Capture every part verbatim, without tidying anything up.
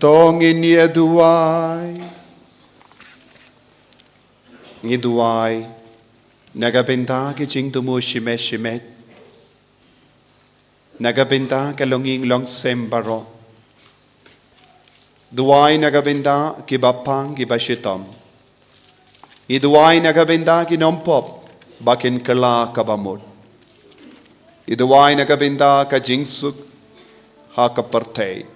To ngin ïa duwai. Ngi duwai na ka bynta ki jingthmu shimet shimet, na ka bynta ka longïing longsem baroh. Duwai na ka bynta kiba pang kiba shitom. Ngi duwai na ka bynta ki nongpop ba kin kylla kaba mut. Ngi duwai na ka bynta ka jingsuk ha ka pyrthei.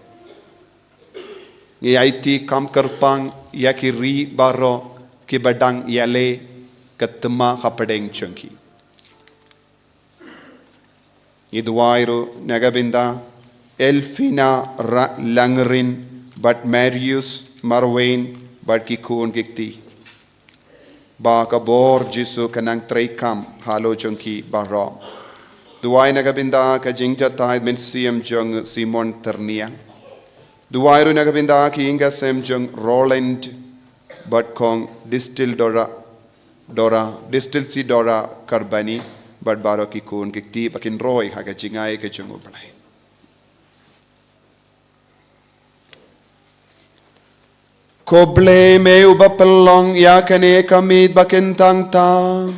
Ngi aiti kam kyrpang ïa ki ri baroh kiba dang ïaleh ka thma hapdeng jong ki. Ngi duwai ruh na ka bynta Elfina Ra-, Langrin bad Marius Marwain bad ki khun ki kti, ba ka bor Jisu kan nang treikam halor jong ki baroh. Duwai na ka bynta ka jingjatai mynsiem jong Simon Terniang. Duwai ruh na ka bynta ki ïing ki sem jong Roland bad Kong Distil Dora, Dora, Distil Sidora Karbani bad baroh ki khun ki kti ba kin roi ha ka jingai ka jong U Blei. Khublei me uba pynlong ïa kane ka miet ba kin tang tam,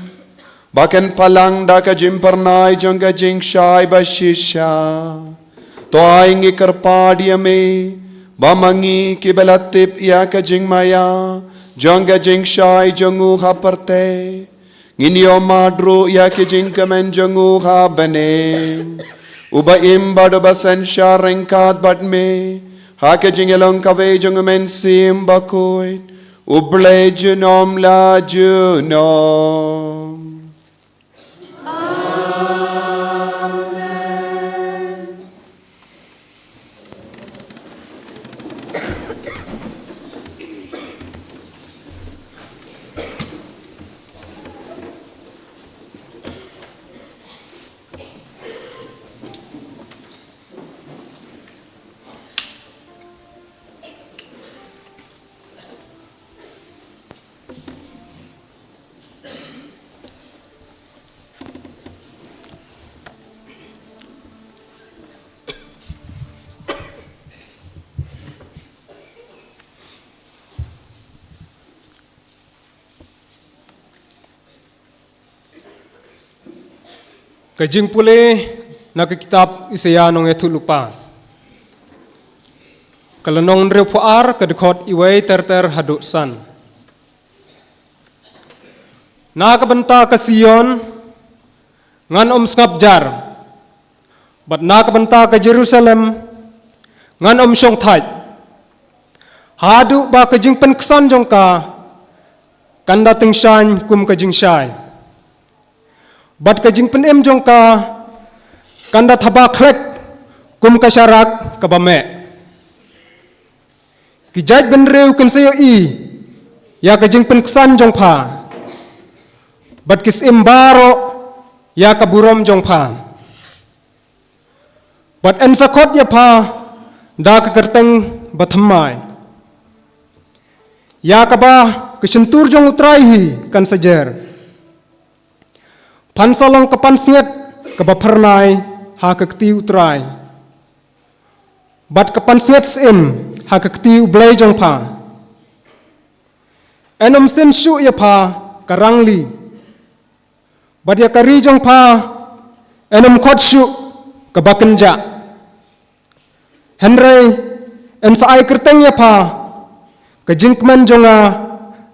ba kin pynlong da ka jingpyrnai jong ka jingshai ba shisha. To ai ngi kyrpad ïa me ba ma ngi kiba la tip ïa ka jingmaïa jong ka jingshai jong u ha pyrthei, ngin ïohmad ruh ïa ki jingkmen jong u ha bneng. Uba im bad uba synshar ryngkat bad me ha ka jingïalong kawei jong U Mynsiem Bakhuid, U Blei junom la junom. Ka jingpule na ka kitab Isaïah nongïathuhlypa, ka lynnong hynriewphew ar, ka dkhot iwei ter ter haduh san. Na ka bynta ka Sion ngan ym sngap jar, bad na ka bynta ka Jerusalem ngan ym shong thait, haduh ba ka jingpynksan jong ka kan da tyngshaiñ kum ka jingshai, bad ka jingpynim jong ka kan da thaba khlek kum ka sharak kaba meh. Ki jaitbynriew kin sa ïohi ïa ka jingpynksan jong pha, bad ki syiem baroh ïa ka burom jong pha. Bad yn sa khot ïa pha da ka kyrteng bathymmai, ïa kaba ka shyntur jong U Trai hi kan sa jer. Phan sa long ka pansngiat kaba phyrnai ha ka kti U Trai, bad ka pansngiat syiem ha ka kti U Blei jong pha. Yn ym sin shuh ïa pha ka rangli, bad ïa ka ri jong pha yn ym khot shuh kaba kynjah. Hynrei yn sa ai kyrteng ïa pha, Ka Jingkmen Jong Nga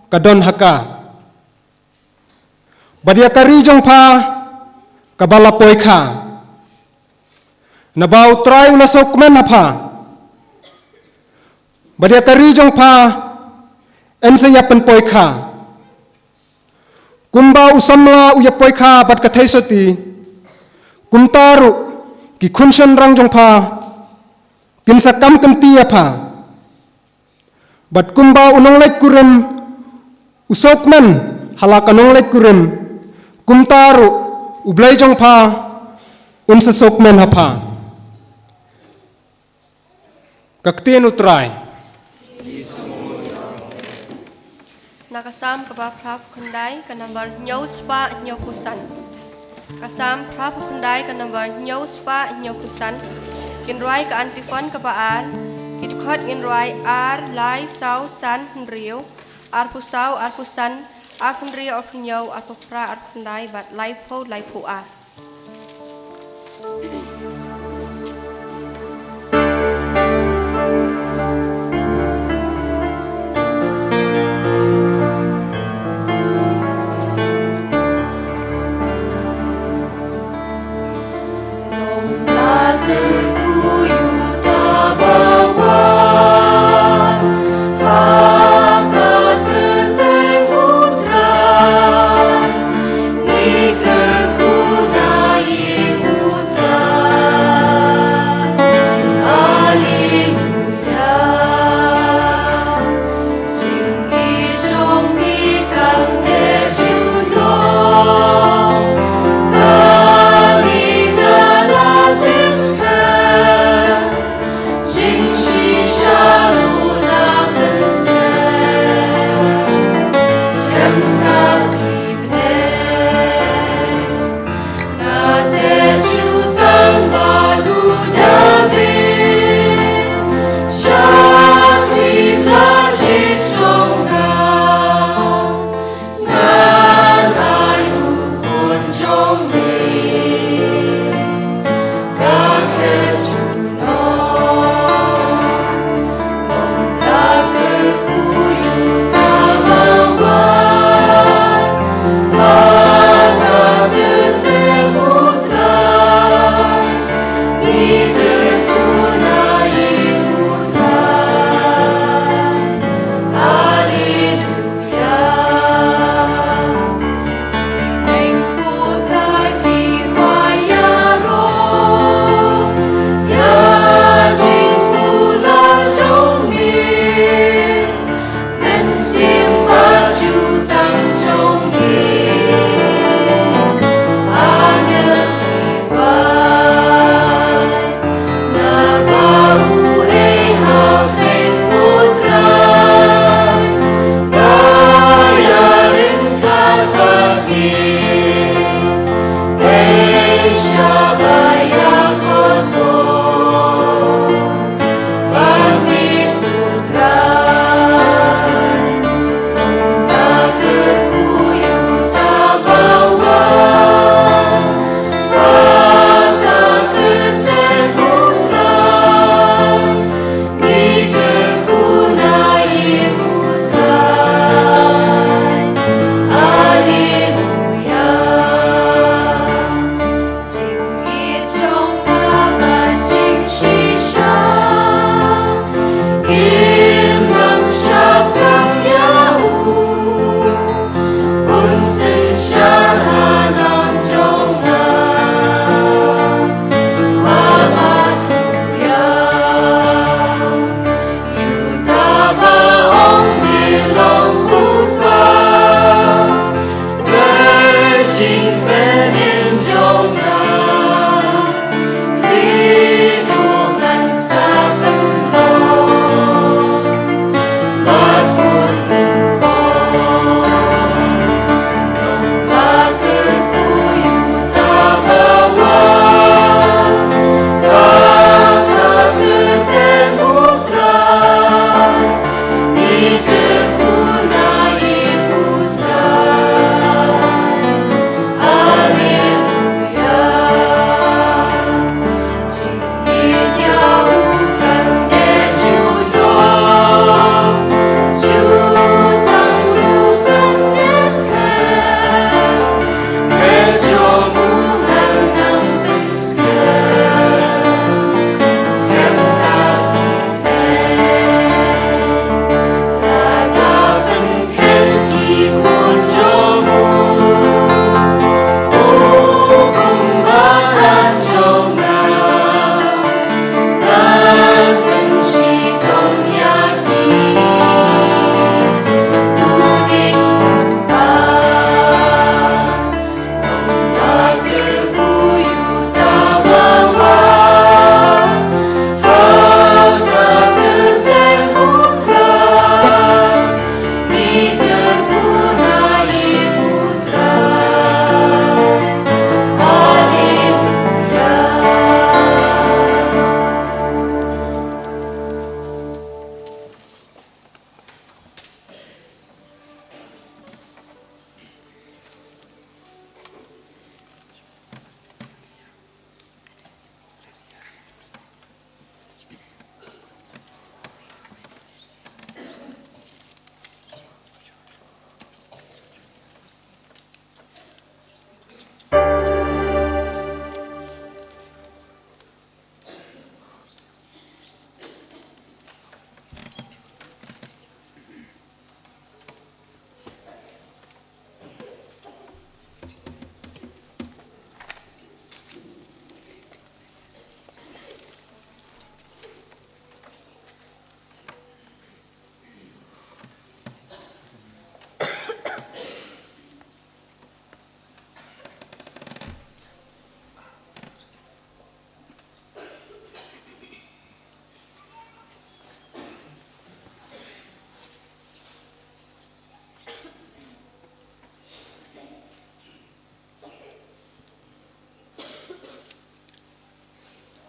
Ka Don Ha Ka. Bad ïa ka ri jong pha kaba la poi kha, naba U Trai u la sngewkmen ha pha. Bad ïa ka ri jong pha yn sa ïa pynpoi kha. Kumba u samla u ïa poi kha bad ka theisotti, kumta ruh ki khun shynrang jong pha kin sa kam kynti ïa pha. Bad kumba u nongleit kurim u sngewkmen ha la ka nongleit kurim, kumta ruh U Blei jong pha un sa sngewkmen ha pha. Ka Ktien U Trai. Na ka Salm kaba phra phew khyndai, ka number hynñiew spah hynñiew phew san. Ka Salm phra phew khyndai, ka number hynñiew spah hynñiew phew san. Kin rwai ka antiphon kaba ar. Ki dkhot ngin rwai ar, lai, saw, san, hynriew, arphew saw, arphew san, arphew hynriew, arphew hynñiew, arphew phra, arphew khyndai bad laiphew, laiphew ar.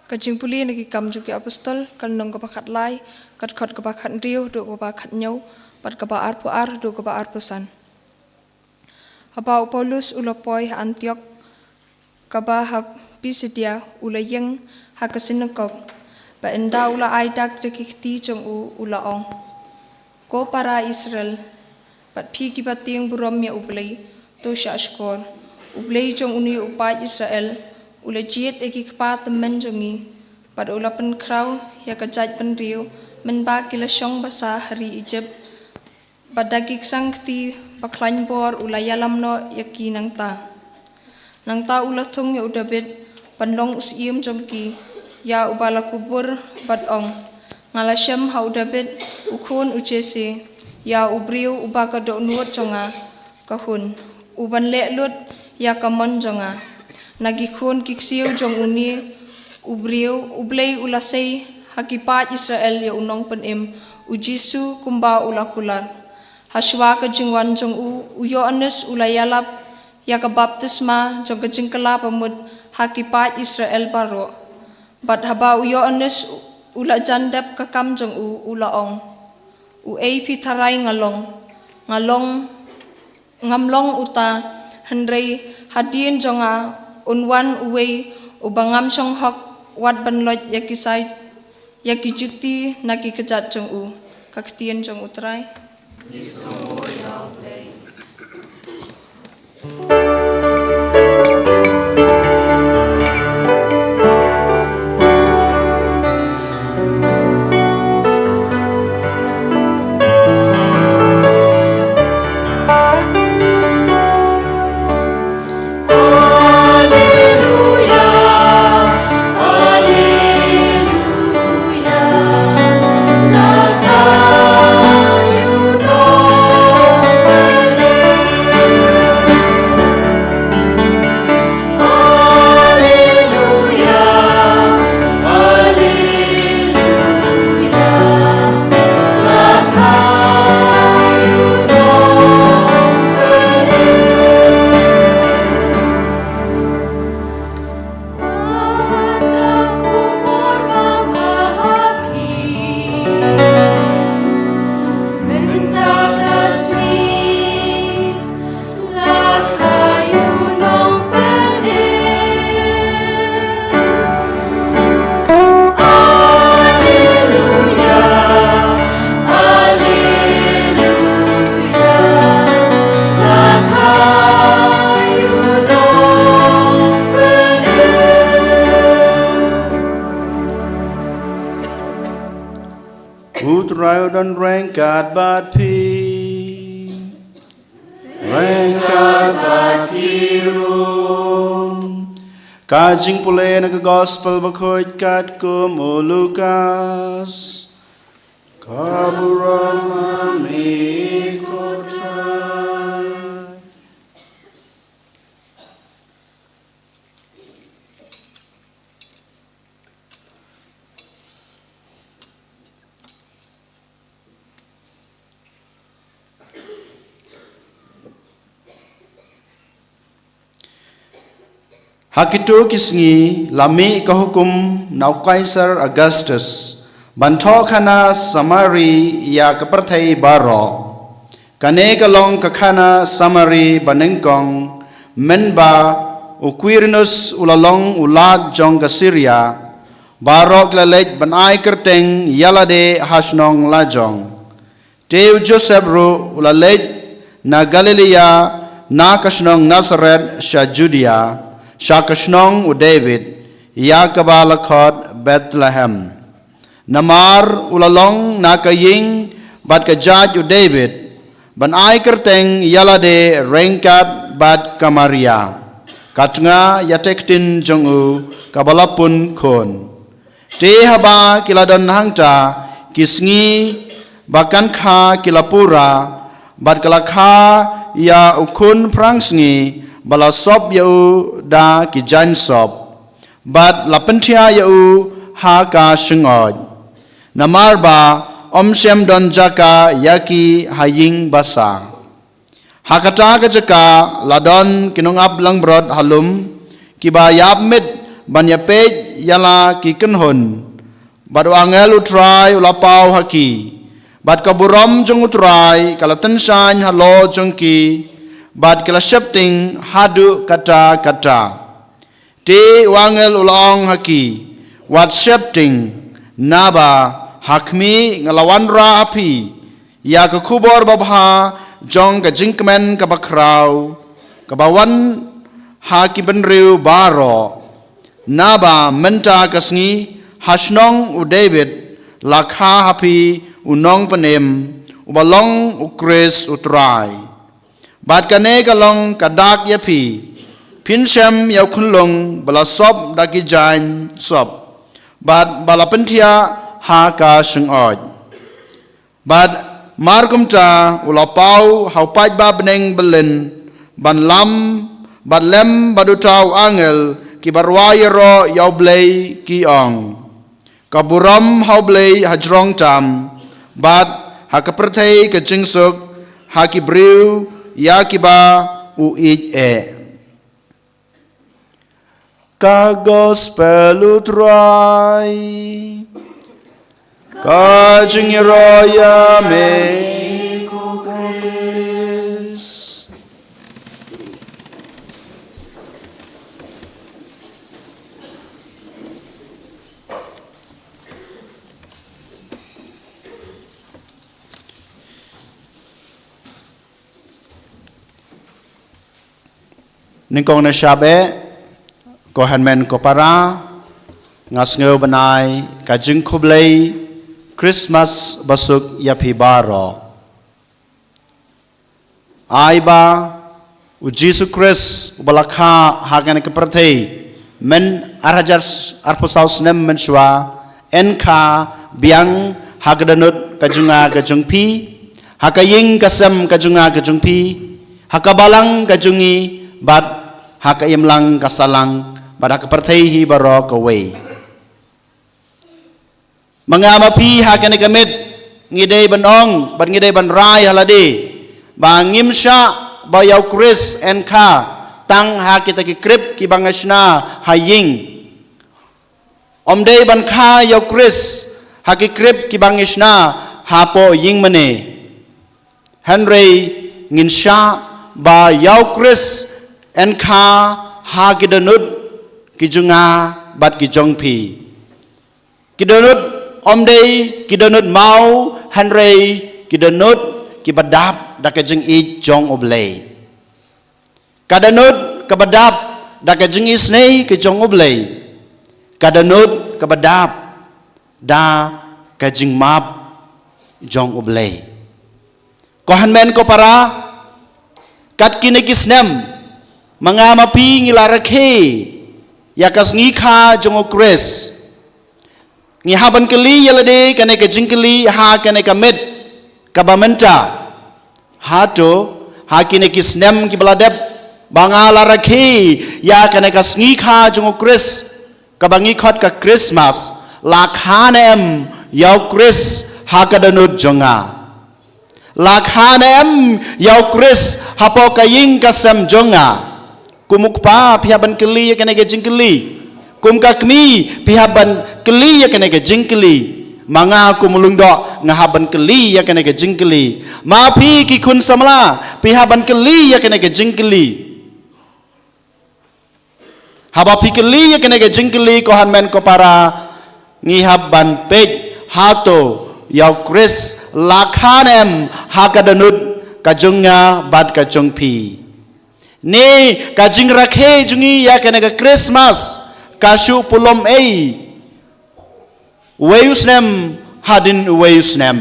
Ka jingpule na Ki Kam jong ki Apostol, ka lynnong kaba khatlai, ka dkhot kaba khathynriew haduh kaba khathynñiew, bad kaba arphew ar haduh kaba arphew san. Haba u Paulus u la poi ha Antiok, kaba ha Pisidia, u la ïeng ha ka synagog, bad ynda u la ai dak da ki kti jong u, u la ong: Ko para Israel, bad phi kiba tieng burom ïa U Blei, to shah shkor. U Blei jong une u paid Israel u la jied ïa ki kpa tymmen jong ngi, bad u la pynkhraw ïa ka jaid bynriew mynba ki la shong basa ha ri Ijipt, bad da ki ksang kti ba khlaiñ bor u la ïalam noh ïa ki nangta. Nangta u la thung ïa u Dabid ban long u syiem jong ki, ïa uba la kubur, bad ong: Nga la shem ha u Dabid, u khun u Jesse, ïa u briew uba ka dohnud jong nga, ka hun, u ban leh lut ïa ka mon jong nga. Na ki khun ki ksiew jong une u briew, U Blei u la sei ha ki paid Israel ïa u Nongpynim, u Jisu, kumba u la kular. Hashwa ka jingwan jong u, u Ïoannis u la ïalap ïa ka baptisma jong ka jingkylla bamut ha ki paid Israel baroh. Bad haba u Ïoannis u la jan dep ka kam jong u, u la ong: Uei phi tharai nga long? Nga long, ngam long uta, hynrei hadien jong nga un wan uwei uba ngam shong hok wat ban loit ïa ki sai, ïa ki juti na ki kjat jong u. Ka ktien jong U Trai. U Trai u don ryngkat bad phi. Ryngkat bad phi ruh. Ka jingpule na ka Gospel bakhuid katkum u Lukas. Ka burom ha me ko Trai. Ha kito ki sngi la mih ka hukum na u Kaisar Augustus ban thoh khana samari ïa ka pyrthei baroh. Kane ka long ka khana samari banyngkong, mynba u Quirinus u la long u lat jong ka Syria, baroh ki la leit ban ai kyrteng ïalade ha shnong lajong. Te u Joseph ruh u la leit na Galilaïa, na ka shnong Nazareth sha Judia, sha ka shnong u David, ïa kaba la khot Bethlehem. Namar u la long na ka ïing bad ka jaid u David, ban ai kyrteng ïalade ryngkat bad ka Maria, ka tnga ïateh ktien jong u, kaba la pun khun. Te haba ki la don hangta, ki sngi ba kan kha ki la pura, bad ka la kha ïa u khun phrangsngi, ba la sop ïa u da ki jaiñ sop, bad la pynthiah ïa u ha ka shyngoid. Namar ba ym shym don jaka ïa ki ha ïing basa. Ha kata ka jaka la don ki nongap langbrot ha lum, kiba ïap miet ban ïapeit ïa la ki kynhun. Bad u angel u Trai u la paw ha ki, bad ka burom jong u Trai ka la tyngshaiñ halor jong ki, bad ki la sheptieng haduh katta katta. Te u angel u la ong ha ki, wat sheptieng, naba ha khmih nga la wanrah ha phi ïa ka khubor babha jong ka jingkmen kaba khraw, kaba wan ha ki bynriew baroh. Naba mynta ka sngi ha shnong u David la kha ha phi u nongpynim, uba long u Khrist u Trai. Bad kane ka long ka dak ïa phi, phin shem ïa u khunlung ba la sop da ki jaiñ sop, bad ba la pynthiah ha ka shyngoid. Bad markumta u la paw ha u paidbah bneng byllien ban lam, bad lem bad uta u angel kiba rwai ïaroh ïa u Blei, ki ong, ka burom ha u Blei hajrong tam, bad ha ka pyrthei ka jingsuk ha ki briew ïa kiba u ïeit eh. Ka gospel u Trai. Ka jingïaroh ïa me, ko Khrist. Nyngkong ne shab eh, ko hynmen ko para, nga sngew ban ai ka jingkhublei Christmas basuk ïa phi baroh. Ai ba u Jisu Khrist uba la kha ha kane ka pyrthei mynta arhajar arphew saw snem mynshuwa, yn kha biang ha ka dohnud ka jong nga ka jong phi, ha ka ïing ka sem ka jong nga ka jong phi, ha ka balang ka jong ngi, bad ha ka imlang ka sahlang, bad ha ka pyrthei hi baroh kawei. Ma nga ma phi ha kane ka miet ngi dei ban ong, bad ngi dei ban rai ha lade ba ngim shah ba ïa u Khrist yn kha tang ha kita ki krip kiba ngi shna ha ïing. Ym dei ban kha ïa u Khrist ha ki krip kiba ngi shna hapoh ïing mane. Hynrei ngin shah ba ïa u Khrist yn kha ha ki dohnud ki jong nga bad ki jong phi. Ki dohnud ym dei ki dohnud maw, hynrei ki dohnud kiba dap da ka jingïeit jong u Blei. Ka dohnud kaba dap da ka jingisynei ka jong u Blei. Ka dohnud kaba dap da ka jingmap jong u Blei. Ko hynmen ko para, kat kine ki snem, ma nga ma phi ngi la rakhe ïa ka sngi kha jong u Khrist. Ngi hap ban kylli ïa lade kane ka jingkylli ha kane ka miet kaba mynta. Hato ha kine ki snem kiba la dep, ba nga la rakhe ïa kane ka sngi kha jong u Khrist, kaba ngi khot ka Christmas, la kha ne em ïa u Khrist ha ka dohnud jong nga? La kha ne em ïa u Khrist hapoh ka ïing ka sem jong nga? Kum u kpa phi hap ban kylli ïa kane ka jingkylli. Kum ka kmie phi hap ban kylli ïa kane ka jingkylli. Ma nga kum u lyngdoh nga hap ban kylli ïa kane ka jingkylli. Ma phi ki khun samla phi hap ban kylli ïa kane ka jingkylli. Haba phi kylli ïa kane ka jingkylli, ko hynmen ko para, ngi hap ban peit, hato ïa u Khrist la kha ne em ha ka dohnud ka jong nga bad ka jong phi? Ne ka jingrakhe jong ngi ïa kane ka Christmas ka shu pulom ei, uwei u snem hadien uwei u snem?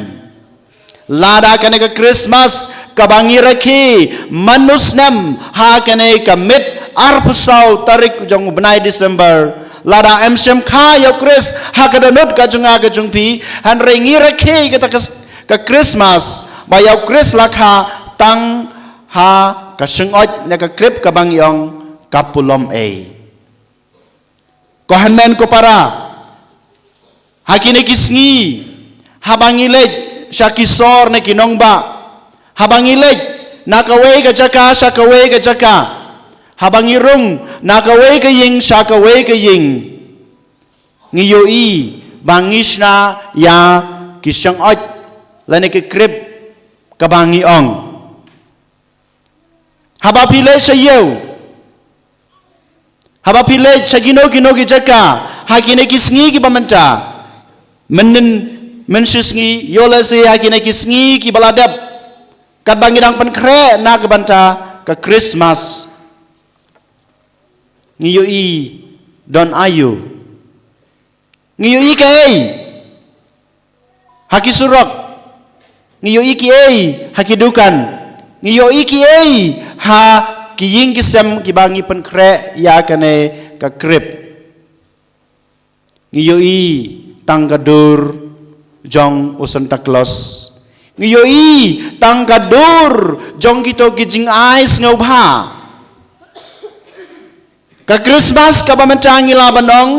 Lada kane ka Christmas kaba ngi rakhe man u snem ha kane ka miet arphew saw tarik jong u bnai December, lada ym shym kha ïa u Khrist ha ka dohnud ka jong nga ka jong phi, hynrei ngi rakhe kata ka, ka Christmas ba ïa u Khrist la kha tang ha ka shyngoid ne ka krip kaba ngi ong ka pulom ei. Ko hynmen ko para, ha kine ki sngi, haba ngi leit sha ki sor ne ki nongbah, haba ngi leit na kawei ka jaka sha kawei ka jaka, Haba ngi rung na kawei ka ïing sha kawei ka ïing, ngi ïohi ba ngi shna ïa ki shyngoit lane ki krip, kaba ngi ong. Haba phi leit sha ïew, haba phi leit sha kino kino ki jaka ha kine ki sngi kiba mynta, mynnin mynshisngi, ïoh lehse ha kine ki sngi kiba la dep, katba ngi dang pynkhreh na ka bynta ka Christmas, ngi ïohi don aïu? Ngi ïohi kaei ha ki surok? Ngi ïohi kiei ha ki dukan? Ngi ïohi kiei ha ki ïing ki sem kiba ngi pynkhreh ïa kane ka krip? Ngi ïohi tang ka dur jong u Santa Claus. Ngi ïohi tang ka dur jong kito ki jingai sngewbha. Ka Christmas kaba mynta ngi la ban ong,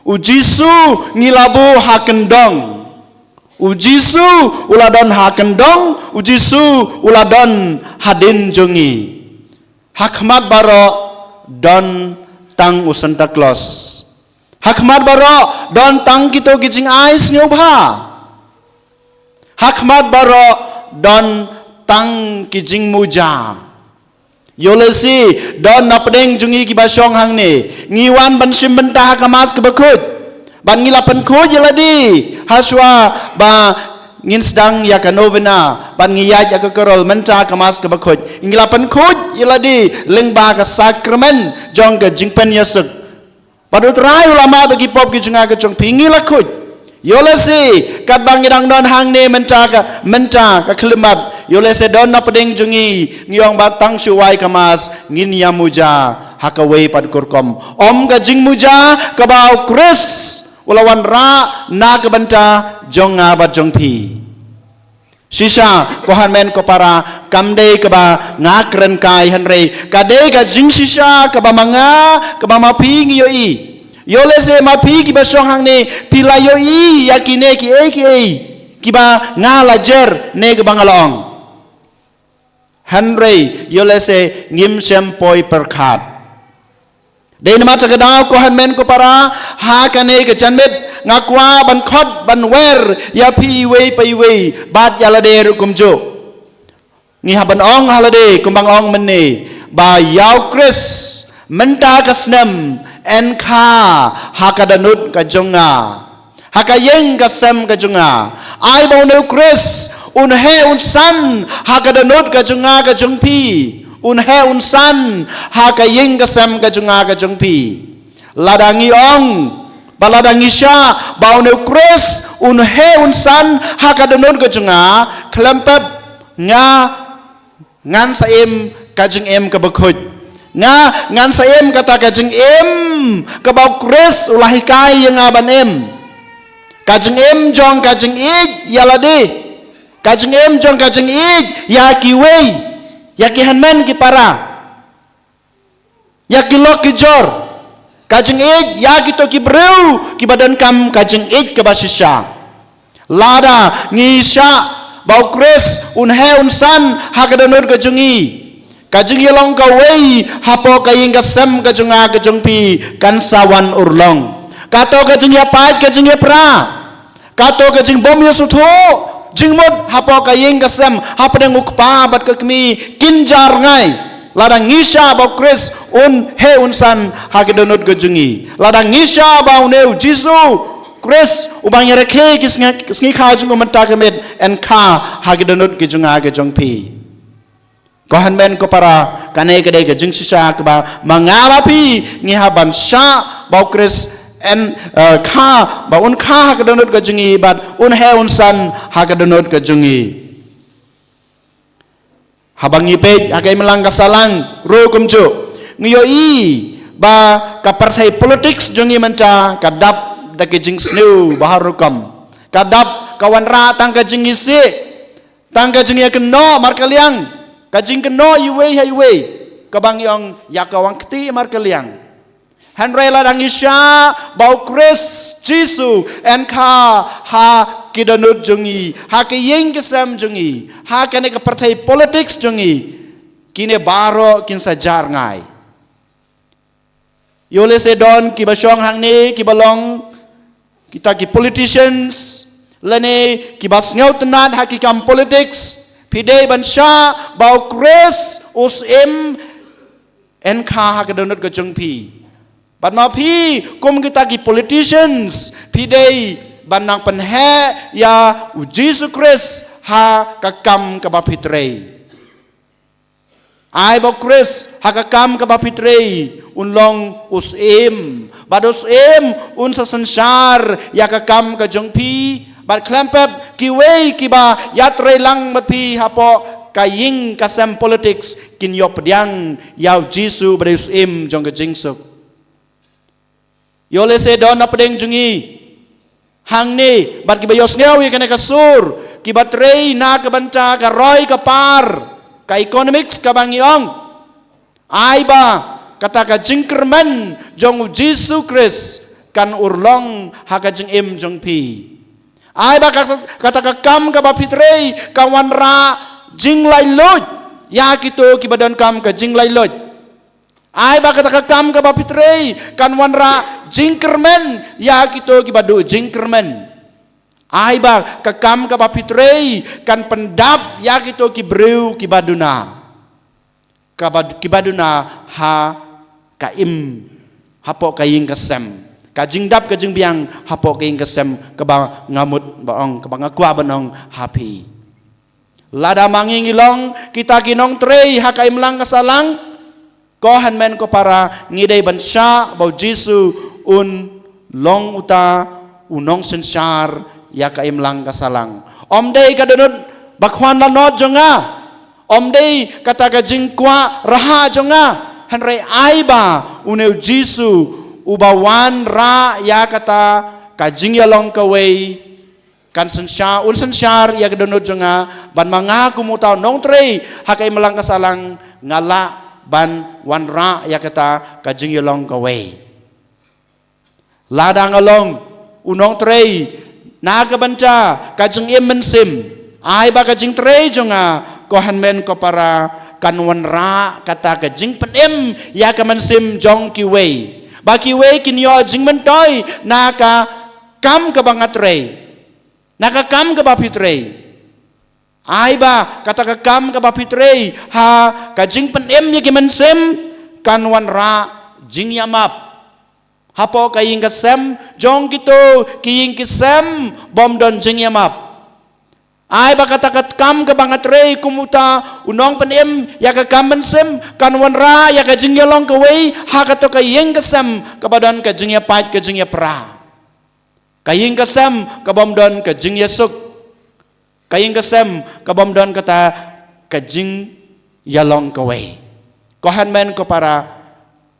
u Jisu ngi la buh ha kyndong. U Jisu u la don ha kyndong, u Jisu u la don hadien jong ngi. Ha khmat baroh don tang u Santa Claus. Ha khmat baroh don tang kito ki jingai sngewbha. Ha khmat baroh don tang ki jingmuja. Ïoh lehse don na pdeng jong ngi kiba shong hangne, ngi wan ban shim bynta ha ka Mass kaba khuid. Ban ngi la pynkhuid ïa lade ha shuwa ba ngin sdang ïa ka novena, ban ngi ïaid ïa ka karol mynta ha ka Mass kaba khuid. Ngi la pynkhuid ïa lade lyngba ka sakramen jong ka jingpynïasuk. Bad u Trai u la map ïa ki pop ki jong nga ki jong phi, ngi la khuid. Ïoh lehse katba ngi dang don hangne mynta ka, mynta ka khyllipmat, ïoh lehse don na pdeng jong ngi, ngi ong ba tang shu wai ka Mass ngin ïa muja ha kawei pat ka rukom. Ym ka jingmuja kaba u Khrist u la wanrah na ka bynta jong nga bad jong phi. Shisha ko hynmen ko para, kam dei kaba nga kren kai, hynrei ka dei ka jingshisha kaba ma nga, kaba ma phi ngi ïohi. Ïoh lehse ma phi kiba shong hangne phi la ïohi ïa kine kiei kiei kiba nga la jer ne kaba nga la ong. Hynrei ïoh lehse ngim shym poi pyrkhat. Dei namar kata ka daw ko hynmen ko para, ha kane ka janmiet nga kwah ban khot ban wer ïa phi iwei pa iwei bad ïa lade ruh kumjuh. Ngi hap ban ong ha lade kumba nga ong mynne, ba ïa u Khrist mynta ka snem yn kha ha ka dohnud ka jong nga, ha ka ïing ka sem ka jong nga. Ai ba une u Khrist un heh un san ha ka dohnud ka jong nga ka jong phi. Un heh un san ha ka ïing ka sem ka jong nga ka jong phi. Lada ngi ong, ba lada ngi shah ba une u Khrist un heh un san ha ka dohnud ka jong nga, khlem pep nga ngan sa im ka jingim kaba khuid. Nga ngan sa im kata ka jingim kaba u Khrist u la hikai ïa nga ban im. Ka jingim jong ka jingïeit ïa lade. Ka jingim jong ka jingïeit ïa kiwei, ïa ki hynmen ki para, ïa ki lok ki jor. Ka jingïeit ïa kito ki briew kiba donkam ka jingïeit kaba shisha. Lada ngi shah ba u Khrist un heh un san ha ka dohnud ka jong ngi, ka jingïalong kawei hapoh ka ïing ka sem ka jong nga ka jong phi kan sa wan urlong. Kato ka jingïapait ka jingïapra, kato ka jingbym ïasngewthuh jingmut hapoh ka ïing ka sem hapdeng u kpa bad ka kmie kin jia rngai. Lada ngi shah ba u Khrist un heh un san ha ka dohnud ka jong ngi, lada ngi shah ba une u Jisu Khrist uba ngi rakhe ki sngi, sngi kha jong u mynta ka miet yn kha ha ka dohnud ka jong nga ka jong phi. Ko hynmen ko para, kane ka dei ka jingshisha kaba ma nga ma phi ngi hap ban shah ba u Khrist yn, eh, kha, ba un kha ha ka dohnud ka jong ngi bad un heh un san ha ka dohnud ka jong ngi. Haba ngi peit ha ka imlang ka sahlang ruh kumjuh, ngi ïohi ba ka pyrthei politics jong ngi mynta ka dap da ka jingsniew ba har rukom. Ka dap ka wanrah tang ka jingisih, tang ka jingïakynnoh markylliang, ka jingkynnoh iwei ha iwei, kaba ngi ong ïa ka wang kti markylliang. Hynrei lada ngi shah ba u Khrist Jisu yn kha ha ki dohnud jong ngi, ha ki ïing ki sem jong ngi, ha kane ka pyrthei politics jong ngi, kine baroh kin sa jia rngai. Ïoh lehse don kiba shong hangne kiba long kita ki politicians lane kiba sngewtynnad ha ki kam politics. Phi dei ban shah ba u Khrist u syiem yn kha ha ka dohnud ka jong phi. Bad ma phi kum kita ki politicians phi dei ban nang pynheh ïa u Jisu Khrist ha ka kam kaba phi trei. Ai ba u Khrist ha ka kam kaba phi trei un long u syiem, bad u syiem un sa synshar ïa ka kam ka jong phi. Bad khlem pep kiwei kiba ïatrei lang bad phi hapoh ka ïing ka sem politics kin ïoh pdiang ïa u Jisu ba dei u syiem jong ka jingsuk. Ïoh lehse don na pdeng jong ngi hangne bad kiba ïohsngew ïa kane ka sur, kiba trei na ka bynta ka roi ka par, ka economics kaba ngi ong. Ai ba kata ka jingkyrmen jong u Jisu Khrist kan urlong ha ka jingim jong phi. Ai ba kata, kata ka kam kaba phi trei kan wanrah jinglaitluid ïa kito kiba donkam ka jinglaitluid. Ai ba kata ka kam kaba phi trei kan wanrah jingkyrmen ïa kito kiba duh jingkyrmen. Ai ba ka kam kaba phi trei kan pyndap ïa kito ki briew kiba duna, kaba, kiba duna ha ka im, hapoh ka ïing ka sem. Ka jingdap ka jingbiang hapoh ka ïing ka sem kaba nga mut ba ong, kaba nga kwah ban ong ha phi. Lada ma ngi ngi long kita ki nongtrei ha ka imlang ka sahlang, ko hynmen ko para, ngi dei ban shah ba u Jisu un long uta u nongsynshar ïa ka imlang ka sahlang. Ym dei ka dohnud ba khwan lanot jong nga, ym dei kata ka jingkwah raha jong nga, hynrei ai ba une u Jisu uba wanrah ïa kata ka jingïalong kawei kan synshar, un synshar ïa ka dohnud jong nga, bad ma nga kum uta u nongtrei ha ka imlang ka sahlang nga lah ban wanrah ïa kata ka jingïalong kawei. Lada nga long u nongtrei na ka bynta ka jingim mynsiem, ai ba ka jingtrei jong nga, ko hynmen ko para, kan wanrah kata ka jingpynim ïa ka mynsiem jong kiwei, ba kiwei kin ïoh jingmyntoi na ka kam kaba nga trei, na ka kam kaba phi trei. Ai ba kata ka kam kaba phi trei ha ka jingpynim ïa ki mynsiem kan wanrah jingïamap hapoh ka ïing ka sem jong kito ki ïing ki sem bym don jingïamap. Ai ba kata ka kam kaba nga trei kum uta u nongpynim ïa ka kam mynsiem kan wanrah ïa ka jingïalong kawei ha kato ka ïing ka sem kaba don ka jingïapait ka jingïapra. Ka ïing ka sem ka bym don ka jingïasuk. Ka ïing ka sem ka bym don kata ka jingïalong kawei. Ko hynmen ko para,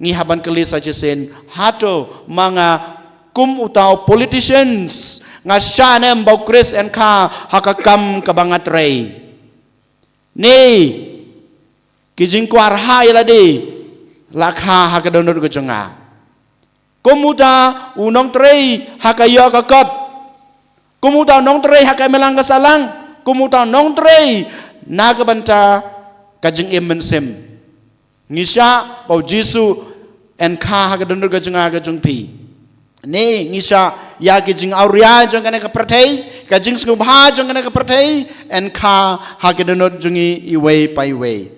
ngi hap ban kylli sa shisien, hato ma nga kum uta u politicians nga shah ne em ba u Khrist yn kha ha ka kam kaba nga trei? Ne ki jingkwah raha ïa lade la kha ha ka dohnud ka jong nga? Kum uta u nongtrei ha ka ïoh ka kot, kum uta u nongtrei ha ka imlang ka sahlang, kum uta u nongtrei na ka bynta ka jingim mynsiem, ngi shah ba u Jisu yn kha ha ka dohnud ka jong nga ka jong phi? Ne ngi shah ïa ki jingawria jong kane ka pyrthei, ka jingsngewbha jong kane ka pyrthei, yn kha ha ka dohnud jong ngi iwei pa iwei?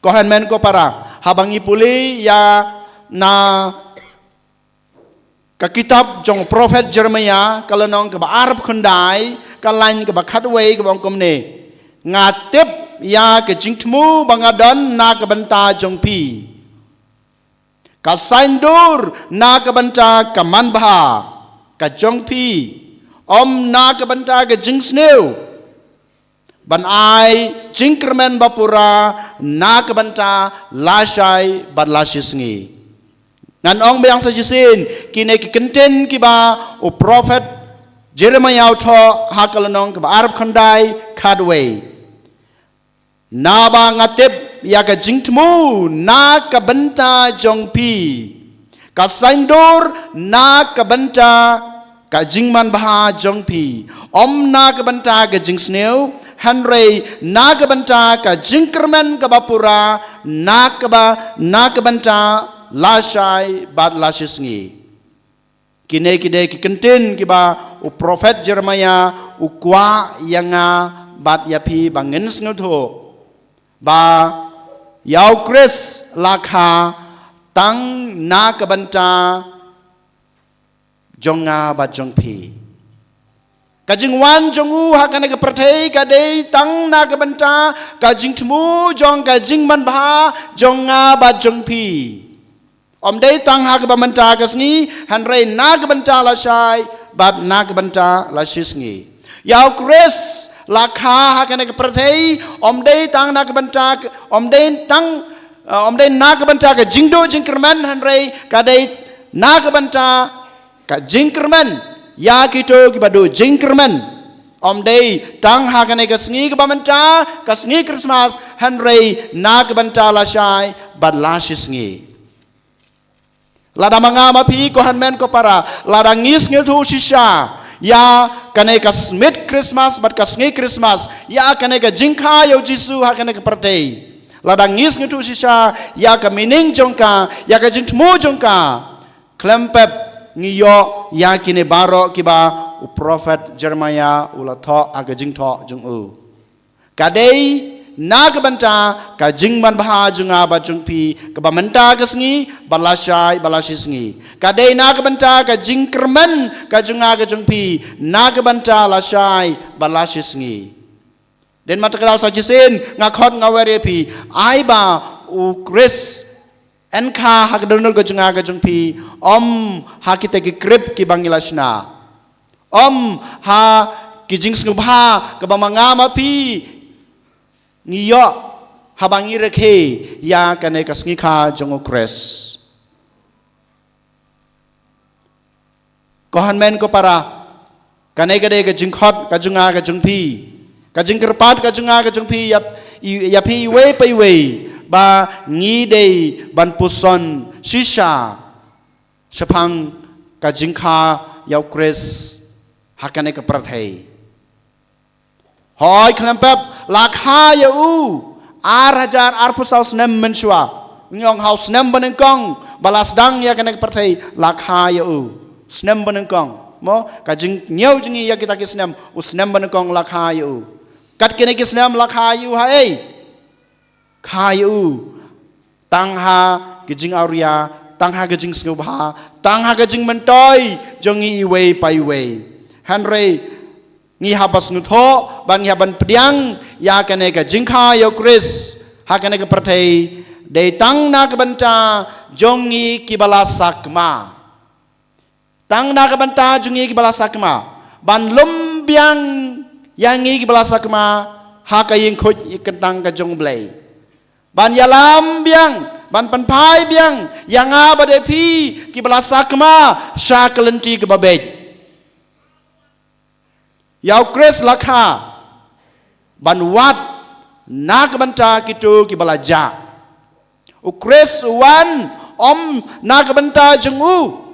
Ko hynmen ko para, haba ngi pule ïa na ka kitab jong u prophet Jeremiah, ka lynnong kaba arphew khyndai, ka lain kaba khatwei, kaba ong kumne: Nga tip ïa ka jingthmu ba nga don na ka bynta jong phi, ka saiñdur na ka bynta ka manbha ka jong phi, ym na ka bynta ka jingsniew, ban ai jingkyrmen ba pura na ka bynta lashai bad lashisngi. Ngan ong biang sa shisien, kine ki kyntien kiba u prophet Jeremiah u thoh ha ka lynnong kaba arphew khyndai, khatwei: Naba nga tip ïa ka jingthmu na ka bynta jong phi, ka saiñdur na ka bynta ka jingmanbha jong phi, ym na ka bynta ka jingsniew, Hynrei na ka bynta ka jingkyrmen kaba pura, na kaba, na ka bynta lashai bad lashisngi. Kine ki dei ki kyntien kiba u prophet Jeremiah u kwah ïa nga bad ïa phi ba ngin sngewthuh ba ïa u Khrist la kha tang na ka bynta jong nga bad jong phi. Ka jingwan jong u ha kane ka pyrthei ka dei tang na ka bynta ka jingthmu jong ka jingmanbha jong nga bad jong phi. Ym dei tang ha kaba mynta ka sngi, hynrei na ka bynta lashai bad na ka bynta lashisngi. Ïa u Khrist la kha ha kane ka pyrthei, ym dei tang na ka bynta, ym dei tang, uh, ym dei na ka bynta ka jingduh jingkyrmen, hynrei ka dei na ka bynta ka jingkyrmen ïa kito kiba duh jingkyrmen. Ym dei tang ha kane ka sngi kaba mynta, ka sngi Christmas, hynrei na ka bynta lashai bad lashisngi. Lada ma nga ma phi, ko hynmen ko para, lada ngi sngewthuh shisha ïa kane ka smit Christmas bad ka sngi Christmas, ïa kane ka jingkha ïa u Jisu ha kane ka pyrthei, lada ngi sngewthuh shisha ïa ka meaning jong ka, ïa ka jingthmu jong ka, khlem pep ngi ïoh ïa kine baroh kiba u prophet Jeremiah u la thoh ha ka jingthoh jong u. Ka dei na ka bynta ka jingmanbha jong nga bad jong phi kaba mynta ka sngi bad lashai bad lashisngi. Ka dei na ka bynta ka jingkyrmen ka jong nga ka jong phi na ka bynta lashai bad lashisngi. Dei ma ta ka daw sa shisien nga khot nga wer ïa phi, ai ba u Khrist yn kha ha ka dohnud ka jong nga ka jong phi, ym ha kita ki krip kiba ngi la shna, ym ha ki jingsngewbha kaba ma nga ma phi ngi ïoh haba ngi rakhe ïa kane ka sngi kha jong u Khrist. Ko hynmen ko para, kane ka dei ka jingkhot ka jong nga ka jong phi, ka jingkyrpad ka jong nga ka jong phi ïa, ïa phi iwei pa iwei, ba ngi dei ban puson shisha shaphang ka jingkha ïa u Khrist ha kane ka pyrthei. Hooid, khlem pep, la kha ïa u ar hajar arphew saw snem mynshuwa. Ngi ong ha u snem banyngkong ba la sdang ïa kane ka pyrthei, la kha ïa u. Snem banyngkong. Mo, ka jingñiew jong ngi ïa kita ki snem, u snem banyngkong la kha ïa u. Kat kine ki snem la kha ïa u ha ei? Kha ïa u tang ha ka jingawria, tang ha ka jingsngewbha, tang ha ka jingmyntoi jong ngi iwei pa iwei. Hynrei ngi hap ban sngewthuh, ba ngi hap ban pdiang ïa kane ka jingkha ïa u Khrist ha kane ka pyrthei, dei tang na ka bynta jong ngi kiba la sakma. Tang na ka bynta jong ngi kiba la sakma, ban lum biang ïa ngi kiba la sakma ha ka ïing khuid ïing kyntang ka jong u Blei. Ban ïalam biang, ban pynphai biang ïa nga bad ïa phi kiba la sakma sha ka lynti kaba beit. Ïa u Khrist la kha ban wad na ka bynta kito kiba la jah. U Khrist u wan ym na ka bynta jong u,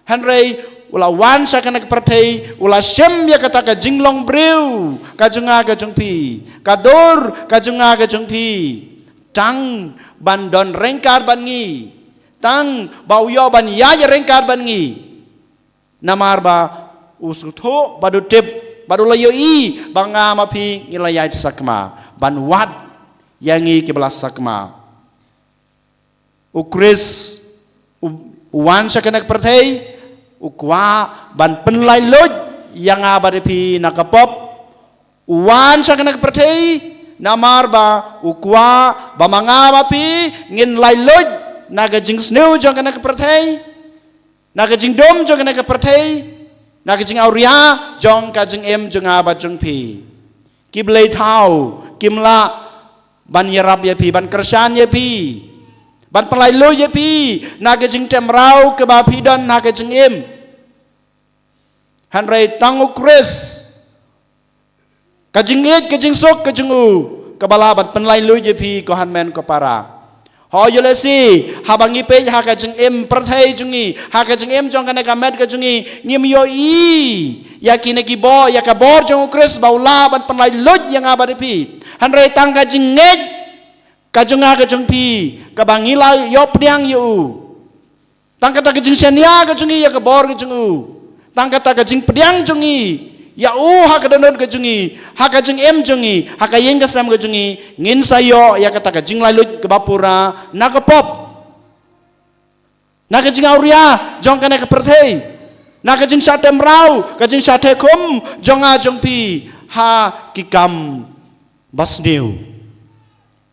hynrei u la wan sha kane ka pyrthei, u la shim ïa kata ka jinglong briew ka jong nga ka jong phi, ka dur ka jong nga ka jong phi, tang ban don ryngkat bad ngi, tang ba u ïoh ban ïaid ryngkat bad ngi. Namar ba u sngewthuh bad u tip bad u la ïohi ba nga ma phi ngi la ïaid sakma, ban wad ïa ngi kiba la sakma. U Khrist u, u wan sha kane ka pyrthei, u kwah ban pynlait luid ïa nga bad ïa phi na ka pop. U wan sha kane ka pyrthei namar ba u kwah ba ma nga ma phi ngin lait luid na ka jingsniew jong kane ka pyrthei, na ka jingdum jong kane ka pyrthei, na ka jingawria jong ka jingim jong nga bad jong phi. Ki blei thaw kim lah ban ïarap ïa phi, ban kyrshan ïa phi, ban pynlait luid ïa phi na ka jingtem raw kaba phi don ha ka jingim. Hynrei tang u Khrist, ka jingïeit ka jingsuk ka jong u, kaba lah ban pynlait luid ïa phi ko hynmen ko para. Ho ïoh lehse, haba ngi peit ha ka jingim pyrthei jong ngi, ha ka jingim jong kane ka met ka jong ngi, ngim ïohi ïa kine ki bor, ïa ka bor jong u Khrist ba u lah ban pynlait luid ïa nga bad ïa phi. Hynrei tang ka jingngeit ka jong nga ka jong phi, kaba ngi la ïoh pdiang ïa u. Tang kata ka jingshaniah ka jong ngi ïa ka bor ka jong u. Tang kata ka jingpdiang jong ngi ïa u ha ka dohnud ka jong ngi, ha ka jingim jong ngi, ha ka ïing ka sem ka jong ngi, ngin sa ïoh ïa kata ka jinglait luid kaba pura na ka pop, na ka jingawria jong kane ka pyrthei, na ka jingshah teh mraw, ka jingshah teh khum jong nga jong phi ha ki kam ba sniew.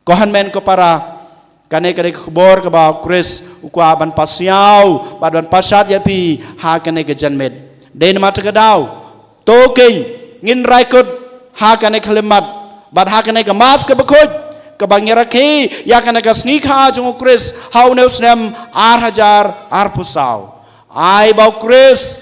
Ko hynmen ko para, kane ka dei ka khubor kaba u Khrist u kwah ban pasiaw bad ban pashat ïa phi ha kane ka janmiet. Dei namar kata ka daw, to khie ngin rai kut ha kane ka khyllipmat bad ha kane ka Mass kaba khuid, kaba ngi rakhe ïa kane ka sngi kha jong u Khrist ha une u snem ar hajar arphew saw. Ai ba u Khrist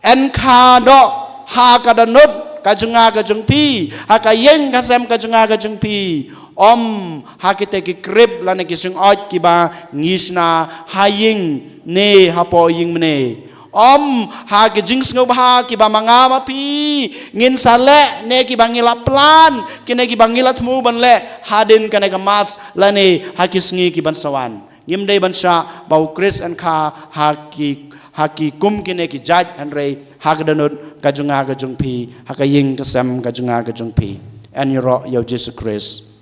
yn kha noh ha ka dohnud ka jong nga ka jong phi, ha ka ïing ka sem ka jong nga ka jong phi. Ym ha kita ki krip lane ki jingoi kiba ngi shna ha ïing ne hapoh ïingmane. Ym ha ki jingsngewbha kiba ma nga ma phi ngin sa leh ne kiba ngi la plan, kine kiba ngi la thmu ban leh hadien kane ka Mass lane ha ki sngi kiban sa wan. Ngim dei ban shah ba u Khrist yn kha ha ki, ha ki kum kine ki jait, hynrei ha ka dohnud ka jong nga ka jong phi, ha ka ïing ka sem ka jong nga ka jong phi. Yn ïaroh ïa u Jisu Khrist.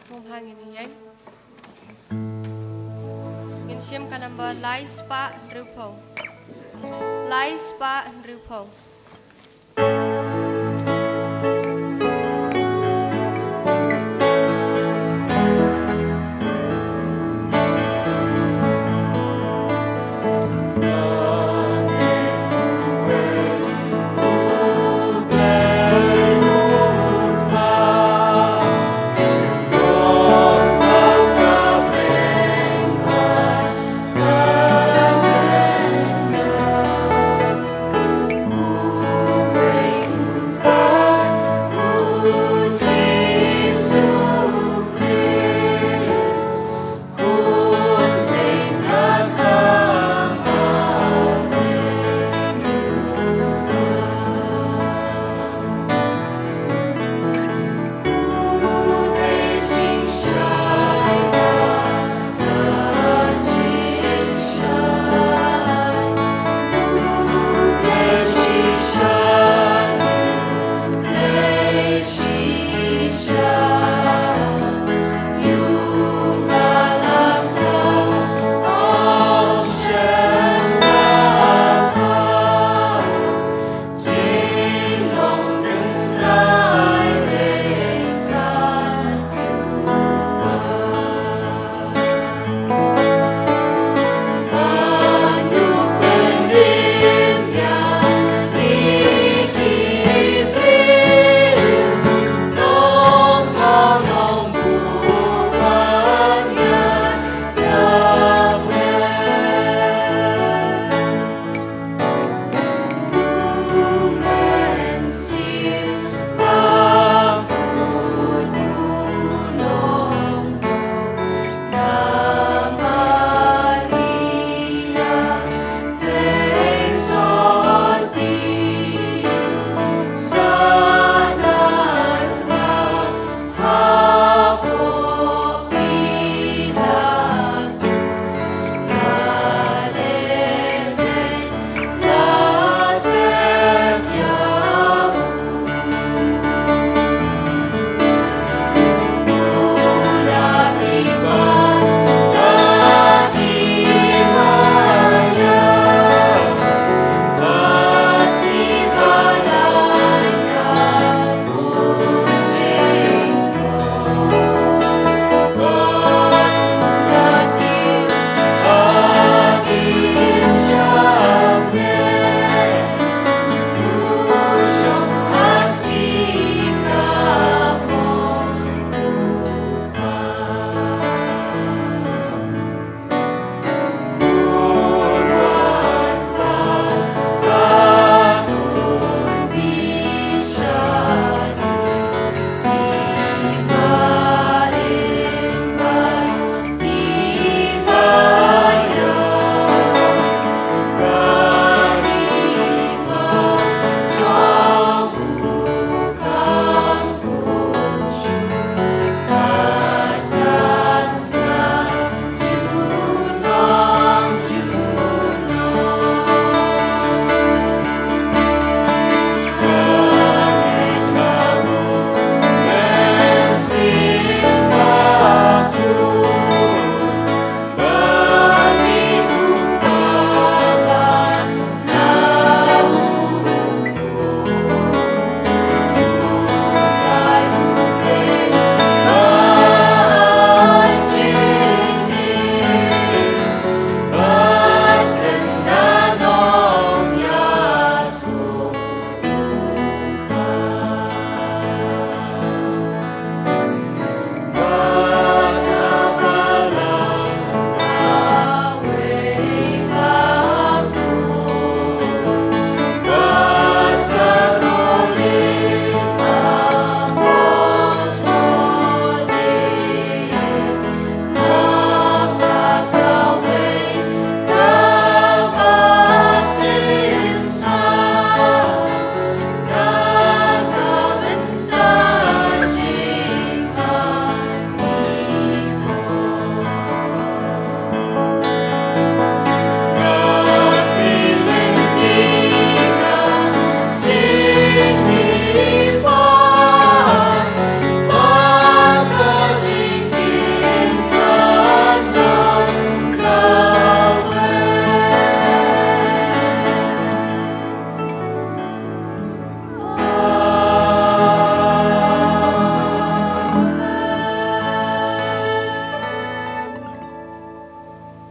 Sngewbha ngin ïeng. Ngin shim ka number lai spah hynriewphew. Lai spah hynriewphew.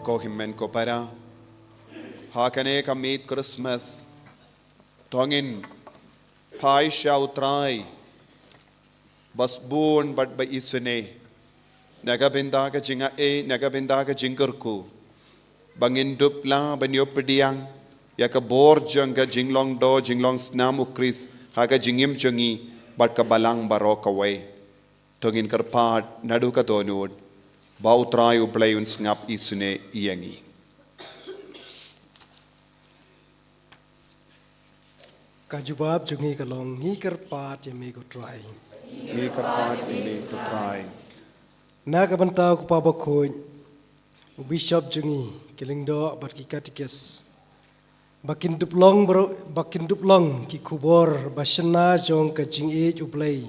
Ko hynmen ko para, ha kane ka miet Christmas, to ngin phai sha U Trai ba sbun bad ba isynei, na ka bynta ka jingai, na ka bynta ka jingkyrkhu, ba ngin dup lah ban ïoh pdiang ïa ka bor jong ka jinglong doh jinglong snam U Khrist ha ka jingim jong ngi bad ka balang baroh kawei. To ngin kyrpad naduh ka dohnud, ba U Trai U Blei un sngap isynei ïa ngi. Ka jubab jong ngi ka long, ngi kyrpad ïa me ko Trai. Ngi kyrpad ïa me ko Trai. Na ka bynta u Kpa Bakhuid, u Bishop jong ngi, ki lyngdoh bad ki katikis, ba kin dup long bro-, ba kin dup long ki khubor ba shynna jong ka jingïeit U Blei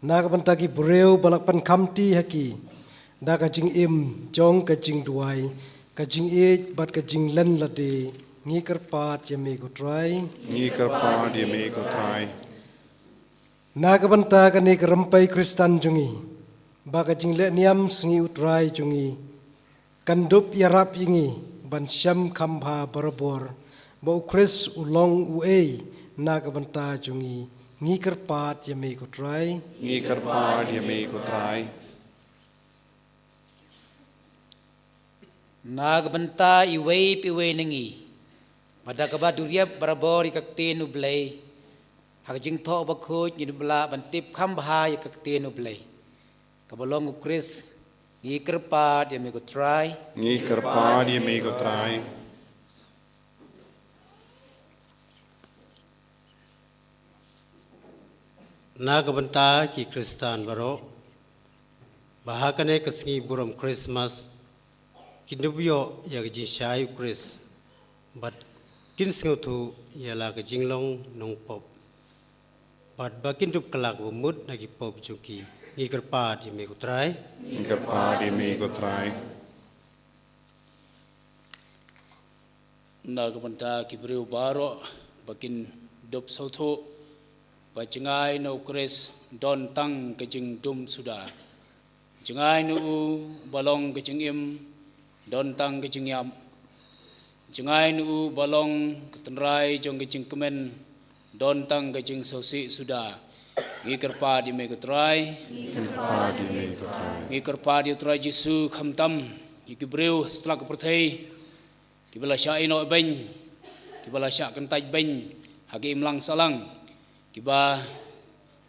na ka bynta ki briew ba la pynkham ti ha ki da ka jingim jong ka jingduwai, ka jingïeit bad ka jinglen lade. Ngi kyrpad ïa me ko Trai. Ngi kyrpad ïa me ko Trai. Na ka bynta kane ka rympei Khristan jong ngi, ba ka jingleh niam sngi U Trai jong ngi kan dup ïarap ïa ngi ban shem kham bha barabor, ba U Khrist u long uei na ka bynta jong ngi. Ngi kyrpad ïa me ko Trai. Ngi kyrpad ïa me ko Trai. Na ka bynta iwei pa iwei na ngi, ba da kaba duriap barabor ïa ka ktien U Blei, ha ka jingthoh bakhuid ngin dup lah ban tip kham bha ïa ka ktien U Blei, kaba long U Khrist. Ngi kyrpad ïa me ko Trai. Ngi kyrpad ïa me ko Trai. Na ka bynta ki Khristan baroh, ba ha kane ka sngi burom Christmas, kin dup ïoh ïa ka jingshai U Khrist, bad kin sngewthuh ïa la ka jinglong nongpop, bad ba kin dup kylla ka bamut na ki pop jong ki. Ngi kyrpad ïa me ko Trai. Ngi kyrpad ïa me ko Trai. Na ka bynta ki briew baroh, ba kin dup sngewthuh ba jngai na U Khrist don tang ka jingdum suda. Jngai na u ba long ka jingim, don tang ka jingïap. Jngai na u ba long ka tynrai jong ka jingkmen, don tang ka jingsngewsih suda. Ngi kyrpad ïa me ko Trai. Ngi kyrpad ïa me ko Trai. Ngi kyrpad ïa U Trai Jisu khamtam ïa ki briew satlak ka pyrthei, kiba la shah ïehnoh beiñ, kiba la shah kyntait beiñ ha ka imlang sahlang, kiba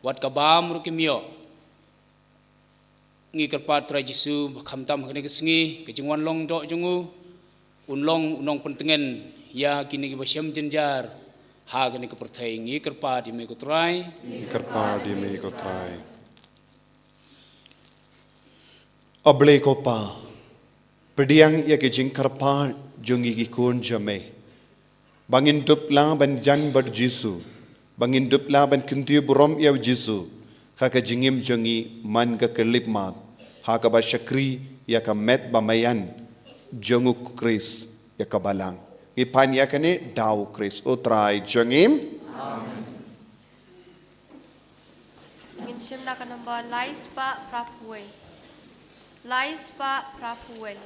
wat ka bam ruh kim ïoh. Ngi kyrpad Trai Jisu ba khamtam ha kane ka sngi, ka jingwan long doh jong u, un long u nongpyntngen ïa kine kiba shem jynjar ha kane ka pyrthei. Ngi kyrpad ïa me ko Trai. Ngi kyrpad ïa me ko Trai. A Blei ko Pa, pdiang ïa ki jingkyrpad jong ngi ki khun jong me, ba ngin dup lah ban jan bad Jisu, ba ngin dup lah ban kyntiew burom ïa u Jisu ha ka jingim jong ngi man ka khyllipmat, ha kaba shakri ïa ka met ba maïan jong u Khrist ïa ka balang. Ngi pan ïa kane da u Khrist u Trai jong ngi. Amen. Ngin shim na ka number lai spah phra phew wei. Lai spah phra phew wei.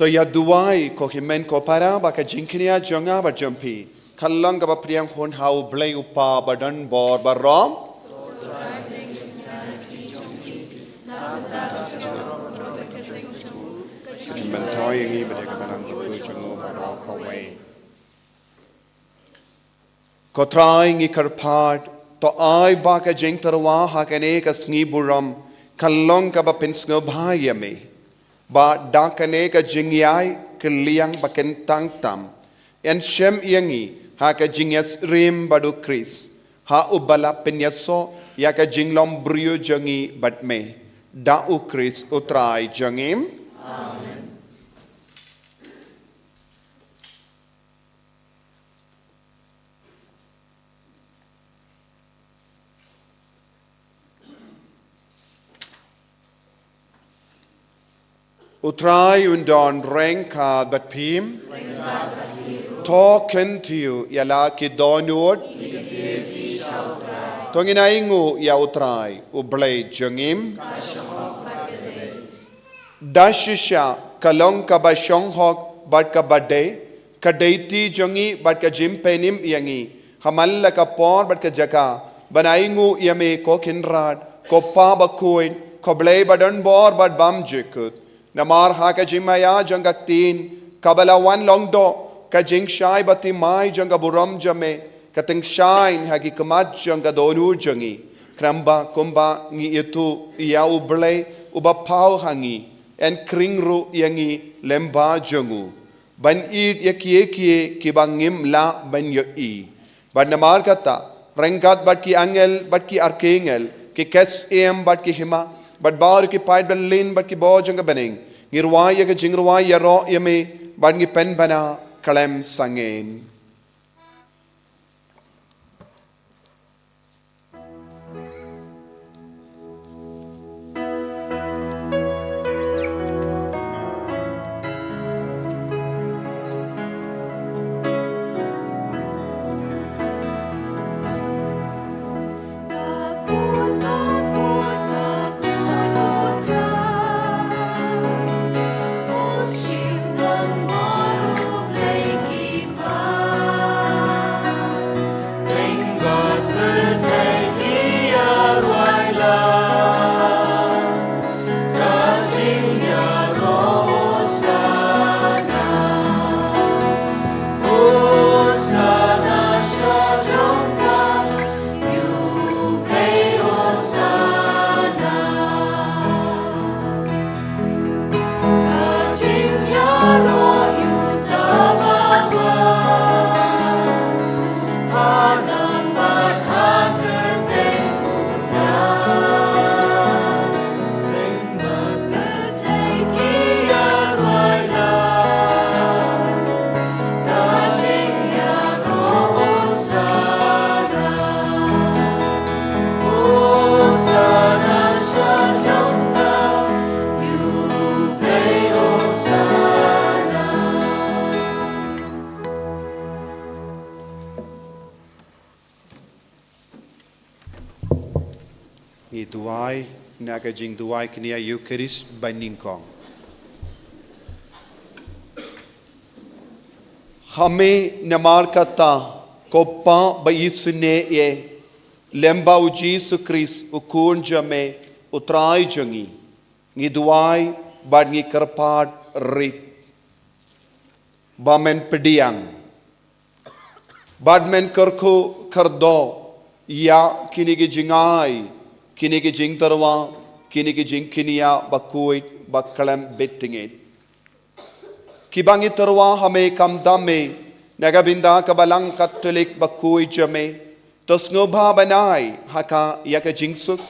Ïa duwai ko hynmen ko para ba ka jingkñia jong nga bad jong phi kan long kaba pdiang hun ha U Blei U Kpa badonbor baroh. Ka jingmyntoi ïa ngi bad ïa ka balang bakhuid jong u baroh kawei. Ko Trai, ngi kyrpad, to ai ba ka jingtyrwa ha kane ka sngi burom kan long kaba pynsngewbha ïa me. Ba da kane ka jingïai kylliang ba kyntang tam, yn shem ïa ngi ha ka jingïasyriem bad U Khrist, ha uba la pynïasoh ïa ka jinglong briew jong ngi bad me. Da U Khrist U Trai jong ngi. Amen. U Trai un don ryngkat bad phi. To kyntiew ïa la ki dohnud. To ngin ainguh ïa U Trai U Blei jong ngi. Da shisha ka long kaba shong hok bad kaba dei, ka dei ti jong ngi bad ka jingpynim ïa ngi, ha man la ka por bad ka jaka, ban ainguh ïa me ko Kynrad, ko Pa bakhuid, ko Blei badonbor bad bymjukut. Namar ha ka jingmaïa jong ka Ktien kaba la wan long doh, ka jingshai baptisma jong ka burom jong me ka tyngshaiñ ha ki khmat jong ka dohnud jong ngi. Khnang ba kumba ngi ithuh ïa U Blei uba paw ha ngi, yn khring ruh ïa ngi lyngba jong u, ban ïeit ïa kiei kiei kiba ngim lah ban ïohi. Bad namar kata, ryngkat bad ki angel bad ki arkangel, ki khun syiem bad ki hima, bad baroh ki paid bymlien bad ki bor jong ka bneng, ngi rwai ïa ka jingrwai ïaroh ïa me, bad ngi pynbna khlem sangeh. Ngi duwai na ka jingduwai kñia Eukharist banyngkong. Ha me namar kata, ko Pa ba isynei, lyngba U Jisu Khrist U Khun jong me U Trai jong ngi, ngi duwai bad ngi kyrpad rit ba men pdiang bad men kyrkhu kyrdoh ïa kine ki jingai, kine ki jingtyrwa, kine ki jingkñia bakhuid bakhlem bitngeit. Kiba ngi tyrwa ha me khamtam me na ka bynta ka Balang Katholik bakhuid jong me, to sngewbha ban ai ha ka ïa ka jingsuk,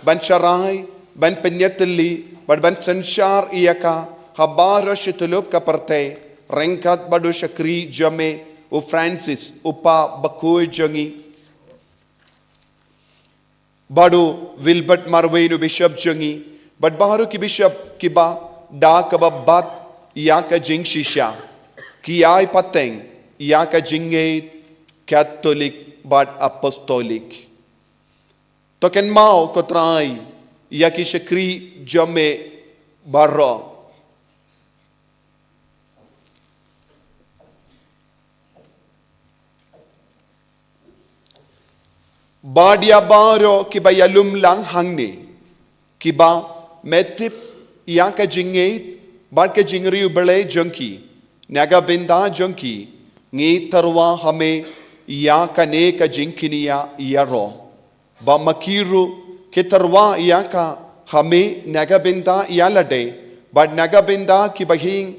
ban sharai, ban pynïatylli bad ban synshar ïa ka ha baroh shi tyllup ka pyrthei, ryngkat bad u shakri jong me u Francis, u Pa bakhuid jong ngi, bad u Wilbert Marwein u Bishop jong ngi, bad baroh ki Bishop kiba da kaba bat ïa ka jingshisha ki ai pateng ïa ka jingngeit Katholik bad Apostolik. To kynmaw ko Trai ïa ki shakri jong me baroh. Bad ïa baroh kiba ïalum lang hangne, kiba me tip ïa ka jingngeit bad ka jingriewblei jong ki, na ka bynta jong ki, ngi tyrwa ha me ïa kane ka jingkñia ïaroh. Ba ma ki ruh ki tyrwa ïa ka ha me na ka bynta ïa lade, bad na ka bynta kiba ïing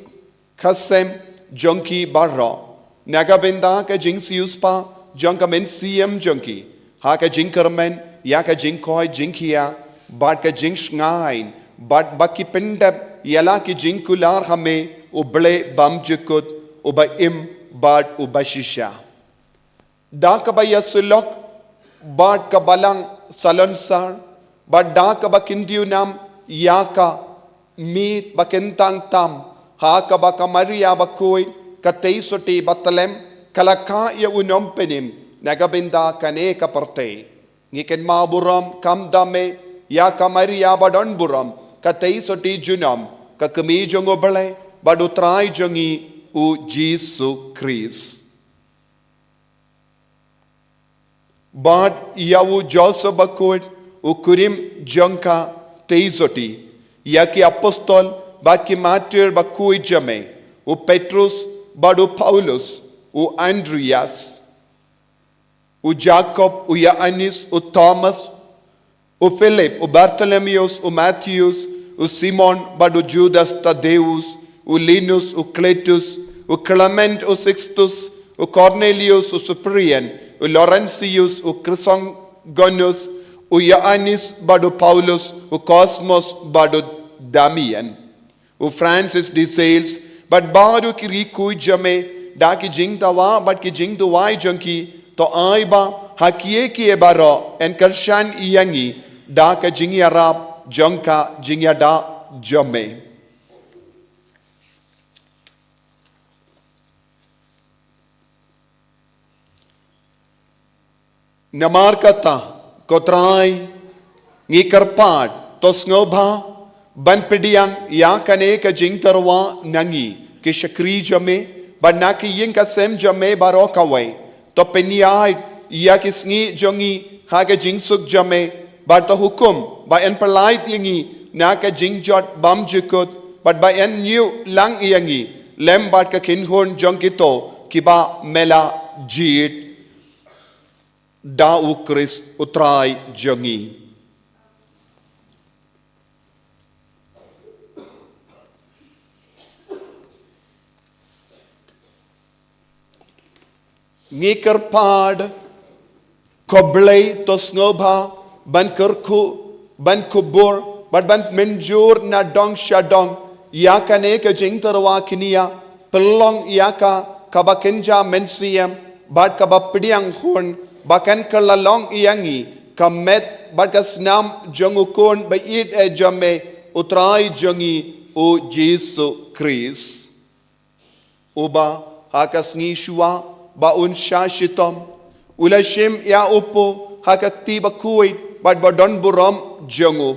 ka sem jong ki baroh, na ka bynta ka jingsiewspah jong ka mynsiem jong ki, ha ka jingkyrmen ïa ka jingkoit jingkhiah bad ka jingshngaiñ, bad ba ki pyndep ïa la ki jingkular ha me, U Blei bymjukut, uba im bad uba shisha. Da kaba ïasyllok bad ka Balang Salonsar, bad da kaba kyntiew nam ïa ka miet ba kyntang tam, ha kaba ka Maria bakhuid, ka tei sotti bathylliem, ka la kha ïa u nongpynim na ka bynta kane ka pyrthei. Ngi kynmaw burom kham da me ïa ka Maria badonburom, ka tei sotti junom, ka kmie jong U Blei bad U Trai jong ngi, U Jisu Khrist. Bad ïa u Joseph bakhuid, u kurim jong ka tei sotti, ïa ki apostol bad ki martir bakhuid jong me, u Petrus bad u Paulus, u Andreas, u Jakob, u Ïoannis, u Thomas, u Philip, u Bartholomäus, u Mathäus, u Simon bad u Judas Thaddäus, u Linus, u Klätus, u Klement, u Sixtus, u Kornelius, u Cyprian, u Laurentius, u Chrysogonus, u Ïoannis bad u Paulus, u Cosmas bad u Damian, u Francis de Sales, bad baroh ki riewkhuid jong me, da ki jingdawa bad ki jingduwai jong ki, to ai ba ha kiei kiei baroh yn kyrshan ïa ngi da ka jingïarap jong ka jingïada jong me. Namar kata, ko Trai, ngi kyrpad, to sngewbha ban pdiang ïa kane ka jingtyrwa na ngi ki shakri jong me, bad na ki ïing ka sem jong me baroh kawei. To pynïaid ïa ki sngi jong ngi ha ka jingsuk jong me, bad to hukum ba yn pyllait ïa ngi na ka jingjot bymjukut, bad ba yn ñiew lang ïa ngi lem bad ka kynhun jong kito kiba me la jied da U Khrist U Trai jong ngi. Ngi kyrpad, ko Blei, to sngewbha ban kyrkhu, ban kubur, bad ban mynjur na dong sha dong ïa kane ka jingtyrwa kñia, pynlong ïa ka kaba kynja mynsiem bad kaba pdiang hun, ba kan kylla long ïa ngi ka met bad ka snam jong U Khun ba ïeit eh jong me, U Trai jong ngi, U Jisu Khrist. Uba ha ka sngi shuwa ba un shah shitom, u la shim ïa u pud ha ka kti bakhuid bad badonburom jong u.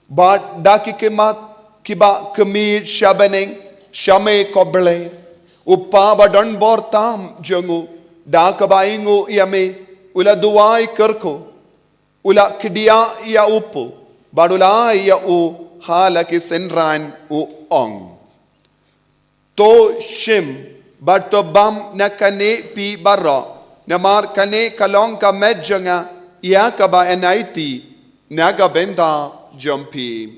Bad da ki khmat kiba khmih sha bneng sha me, ko Blei, u Kpa badonbor tam jong u, da kaba ainguh ïa me, u la duwai kyrkhu, u la khdiah ïa u pud, bad u la ai ïa u ha la ki synran, u ong: To shim bad to bam na kane phi baroh, namar kane ka long ka met jong nga, ïa kaba yn aiti na ka bynta jong phi.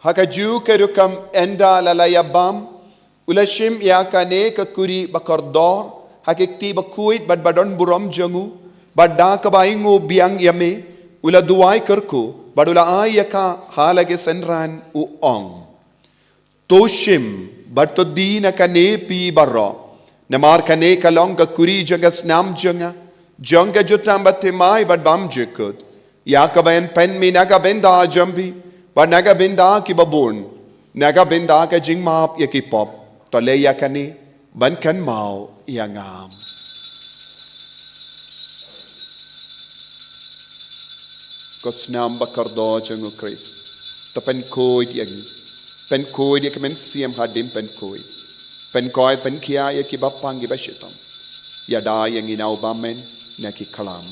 Ha kajuh ka rukom, ynda la la ïa bam, u la shim ïa kane ka kuri bakordor ha ki kti bakhuid bad badonburom jong u, bad da kaba ainguh biang ïa me, u la duwai kyrkhu, bad u la ai ïa ka ha la ki synran, u ong: To shim bad to die na kane phi baroh, namar kane ka long ka kuri jong ka snam jong nga, jong ka jutang bathymmai bad bymjukut, ïa kaba yn pynmih na ka bynta jong phi bad na ka bynta kiba bun, na ka bynta ka jingmap ïa ki pop. To leh ïa kane Ban kynmaw ïa nga. Ko snam ba kordor jong u Khrist. To pynkhuid ïa ngi. Pynkhuid ïa ki mynsiem hadien pynkhuid. Pynkhuid pynkhia ïa ki bapang ki bashitom. Ïada ïa ngi na u bymman na ki khlam.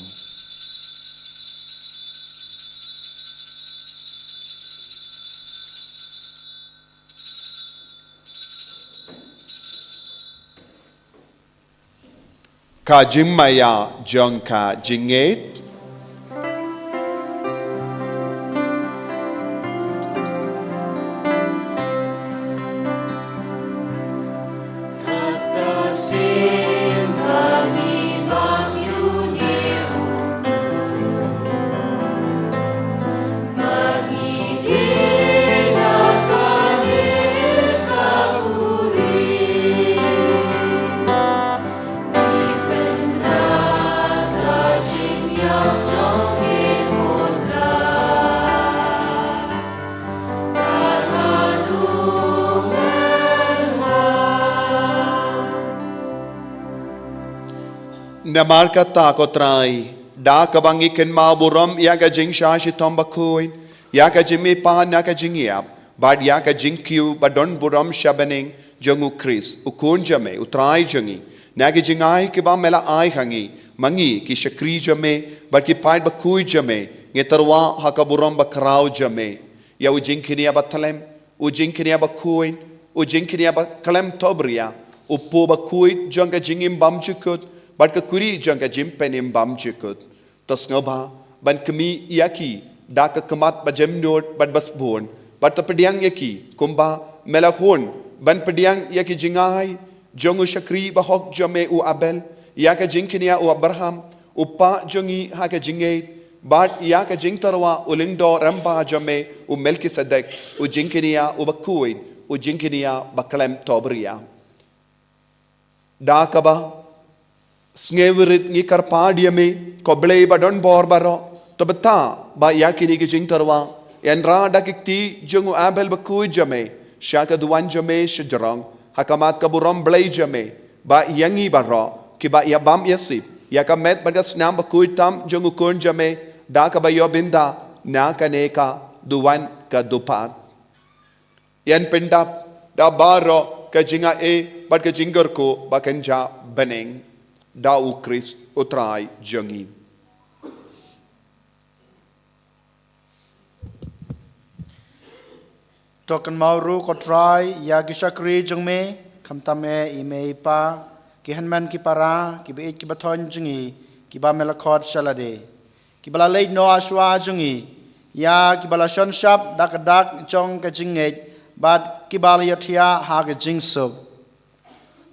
Ka jingmaïa jong ka jingngeit. Namar kata ko Trai, da kaba ngi kynmaw burom ïa ka jingshah shitom bakhuid, ïa ka jingmihpat na ka jingïap, bad ïa ka jingkiew ba don burom sha bneng jong u Khrist, u Khun jong me, u Trai jong ngi, na ki jingai kiba me la ai ha ngi, ma ngi ki shakri jong me, bad ki paid bakhuid jong me, ngi tyrwa ha ka burom bakhraw jong me. Ïa u jingkñia bathlem, u jingkñia bakhuid, u jingkñia bakhlem tobria, u pop bakhuid jong ka jingim bymjukut, bad ka kuri jong ka jingpynim bymjukut. To sngewbha ban khmih ïa ki da ka khmat bajemnud bad basbun, bad to pdiang ïa ki kumba me la hun ban pdiang ïa ki jingai jong u shakri bahok jong me u Abel, ïa ka jingkñia u Abraham, u kpa jong ngi ha ka jingngeit, bad ïa ka jingtyrwa u lyngdoh rangbah jong me u Melkisedek, u jingkñia uba khuid, u jingkñia bakhlem tobria. Da kaba sngewrit ngi kyrpad ïa me, ko Blei ba don bor baroh, to bta ba ïa kine ki jingtyrwa, ïa nra da ki kti jong u Abel bakhuid jong me, sha ka duwan jong me shajrong, ha khmat ka burom Blei jong me, ba ïa ngi baroh, kiba ïabam ïasip ïa ka met bad ka snam bakhuid tam jong u Khun jong me, da kaba ïoh bynta na kane ka duwan ka dupad. Ïa pyndap da baroh ka jingai bad ka jingkyrkhu ba kynja bneng, da u Khrist u Trai jong ngi. To kynmaw ruh ko Trai ïa ki shakri jong me, khamtam eh i mei i pa, ki hynmen ki para, ki baieit ki bathoiñ jong ngi, kiba me la khot sha lade. Kiba la leit noh shuwa jong ngi, ïa kiba la shon shap da ka dak jong ka jingngeit, bad kiba la ïohthiah ha ka jingsuk.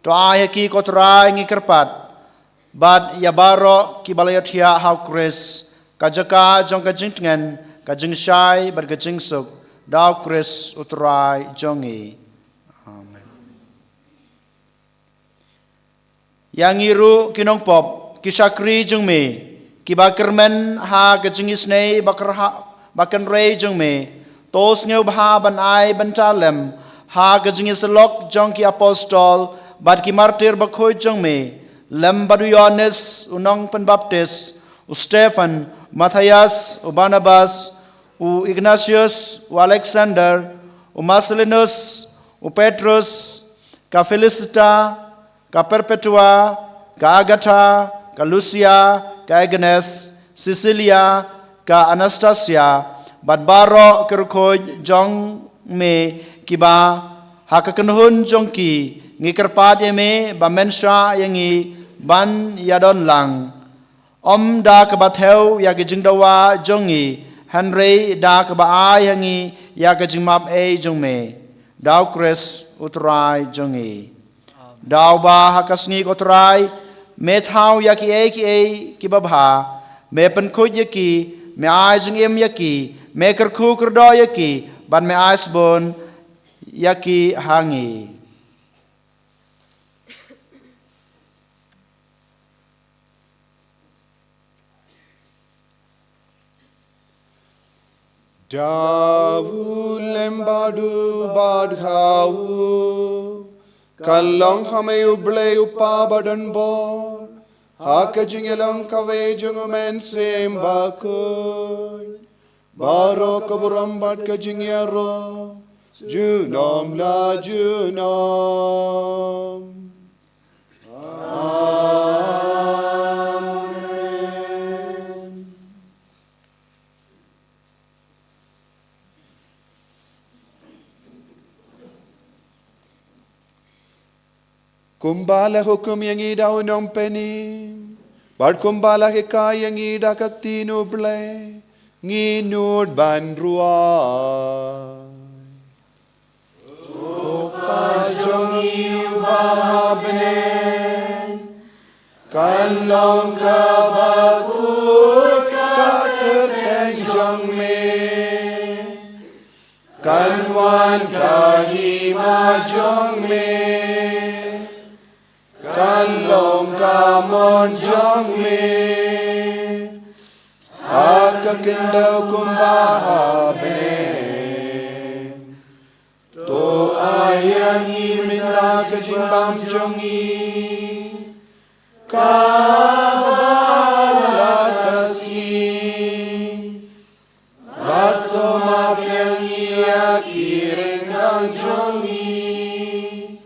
To ai ha ki ko Trai ngi kyrpad, bad ïa baroh kiba la ïohthiah ha u Khrist, ka jaka jong ka jingtngen, ka jingshai bad ka jingsuk, da u Khrist u Trai jong ngi. Amen. Ïa ngi ruh ki nongpop, ki shakri jong me, kiba kyrmen ha ka jingisynei bakyrha-, bakynrei jong me, to sngewbha ban ai bynta lem ha ka jingïasyllok jong ki apostol bad ki martir bakhuid jong me, lem bad u Ïoannis u nongpynbaptis, u Stephan, u Matthias, u Barnabas, u Ignatius, u Alexander, u Marcellinus, u Petrus, ka Felicitas, ka Perpetua, ka Agatha, ka Lucia, ka Agnes, Priscilla, ka Anastasia, bad baroh ki rukhuid jong me kiba ha ka kynhun jong ki, ngi kyrpad ïa me ba men shah ïa ngi ban ïadon lang. Ym da kaba thew ïa ka jingdawa jong ngi, hynrei da kaba ai ha ngi ïa ka jingmap ei jong me, da u Khrist u Trai jong ngi. Da uba ha ka sngi ko Trai, me thaw ïa kiei kiei kiba bha, me pynkhuid ïa ki, me ai jingim ïa ki, me kyrkhu kyrdoh ïa ki, bad me ai sbun ïa ki ha ngi. Da u lem bad u bad ha u, Kan long ha me U Blei U Kpa ba don bor, ha ka jingïalong kawei jong U Mynsiem Bakhuid, baroh ka burom bad ka jingïaroh, junom la junom. Amen. Kumba la hukum ïa ngi da U Nongpynim, bad kumba la hikai ïa ngi da ka ktien U Blei, ngin nud ban rwai. Ko Kpa jong ngi uba ha bneng, kan long kaba khuid ka kyrteng jong me. Kan wan ka hima jong me, kan long ka mon jong me, ha ka khyndew kumba ha bneng. To ai ïa ngi mynta ka jingbam jong ngi, kaba la ka sngi. Bad to map ïa ngi ïa ki ryngkang jong ngi,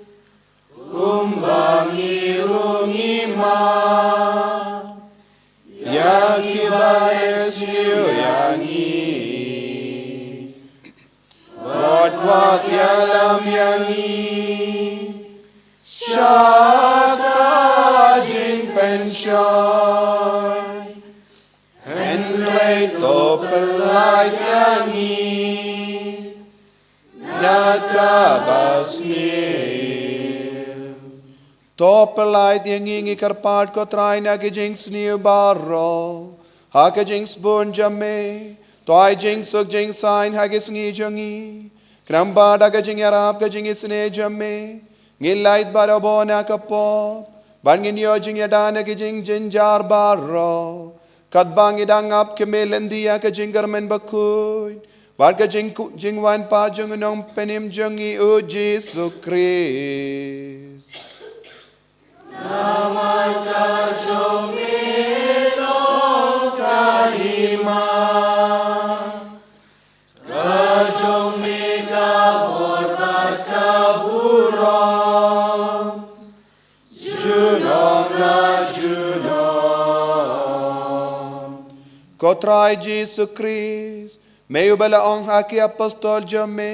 kumba ngi ruh ngi map ïa kiba leh sniew ïa ngi. Wat wat ïalam ïa ngi sha ka jingpynshoi, hynrei to pyllait ïa ngi na kaba sniew. To pyllait ïa ngi, ngi kyrpad ko Trai, na ki jingsniew baroh, ha ka jingsbun jong me. To ai jingsuk jingsaiñ ha ki sngi jong ngi, khnang ba da ka jingïarap ka jingisynei jong me, ngin lait barabor na ka pop, bad ngin ïoh jingïada na ki jingjynjar baroh, katba ngi dang ap khmih lynti ïa ka jingkyrmen bakhuid bad ka jingku-, jingwan pat jong U Nongpynim jong ngi U Jisu Khrist. Namar ka jong me long ka hima, ka jong me ka bor bad ka burom, junom la junom. Ko Trai Jisu Khrist, me uba la ong ha ki apostol jong me,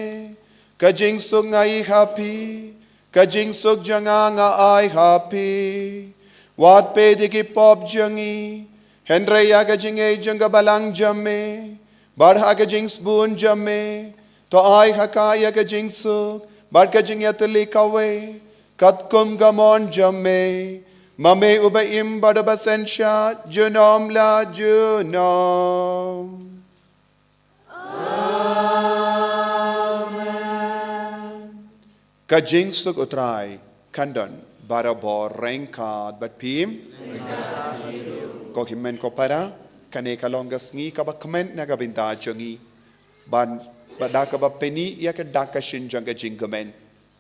ka jingsuk nga ai ha phi, ka jingsuk jong nga nga ai ha phi. Wat peit ïa ki pop jong ngi, hynrei ïa ka jingngeit jong ka balang jong me, bad ha ka jingsbun jong me, to ai ha ka ïa ka jingsuk bad ka jingïatylli kawei, katkum ka mon jong me, ma me uba im bad uba synshar junom la junom. Amen. Ka jingsuk U Trai kan don barabor ryngkat bad phi. Ko hynmen ko para, kane ka long ka sngi kaba kmen na ka bynta jong ngi, bad da kaba pyni ïa ka dak ka shin jong ka jingkmen,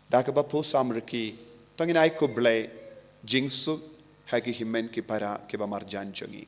da kaba pyrshang riki, to ngin ai khublei jingsuk ha ki hynmen ki para kiba marjan jong ngi.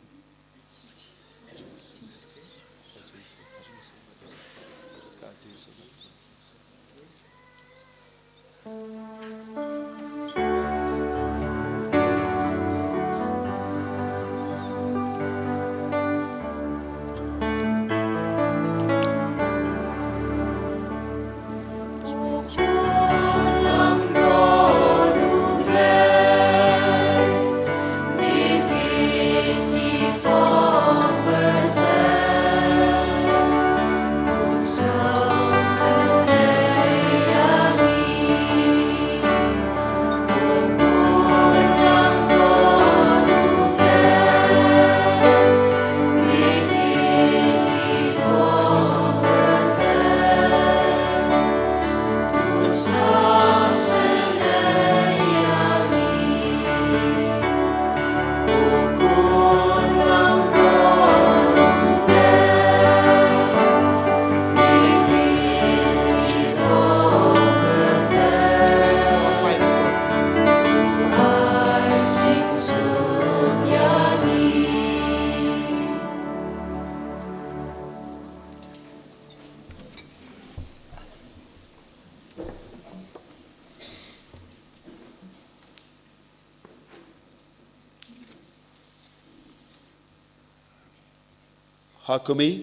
A kmie,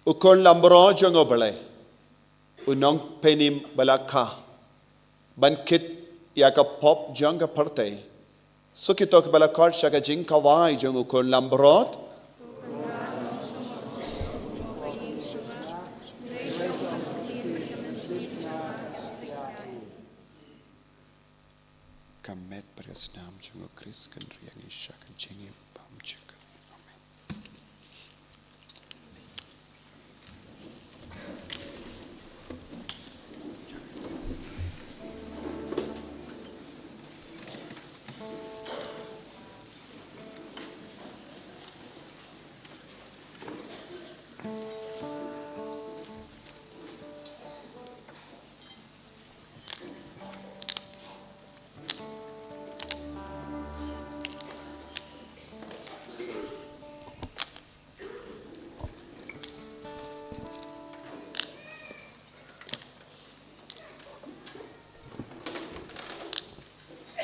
u khun lambrot jong U Blei, u nongpynim ba la kha ban kit ïa ka pop jong ka pyrthei. Suk ïa to kiba la khot sha ka jingkhawai jong u khun lambrot. Ka met bad ka snam jong U Khrist kan ïa ngi sha ka jingim bymjukut. Amen.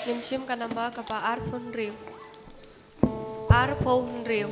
Ngin shim ka namba kaba arphew hynriew. Arphew hynriew.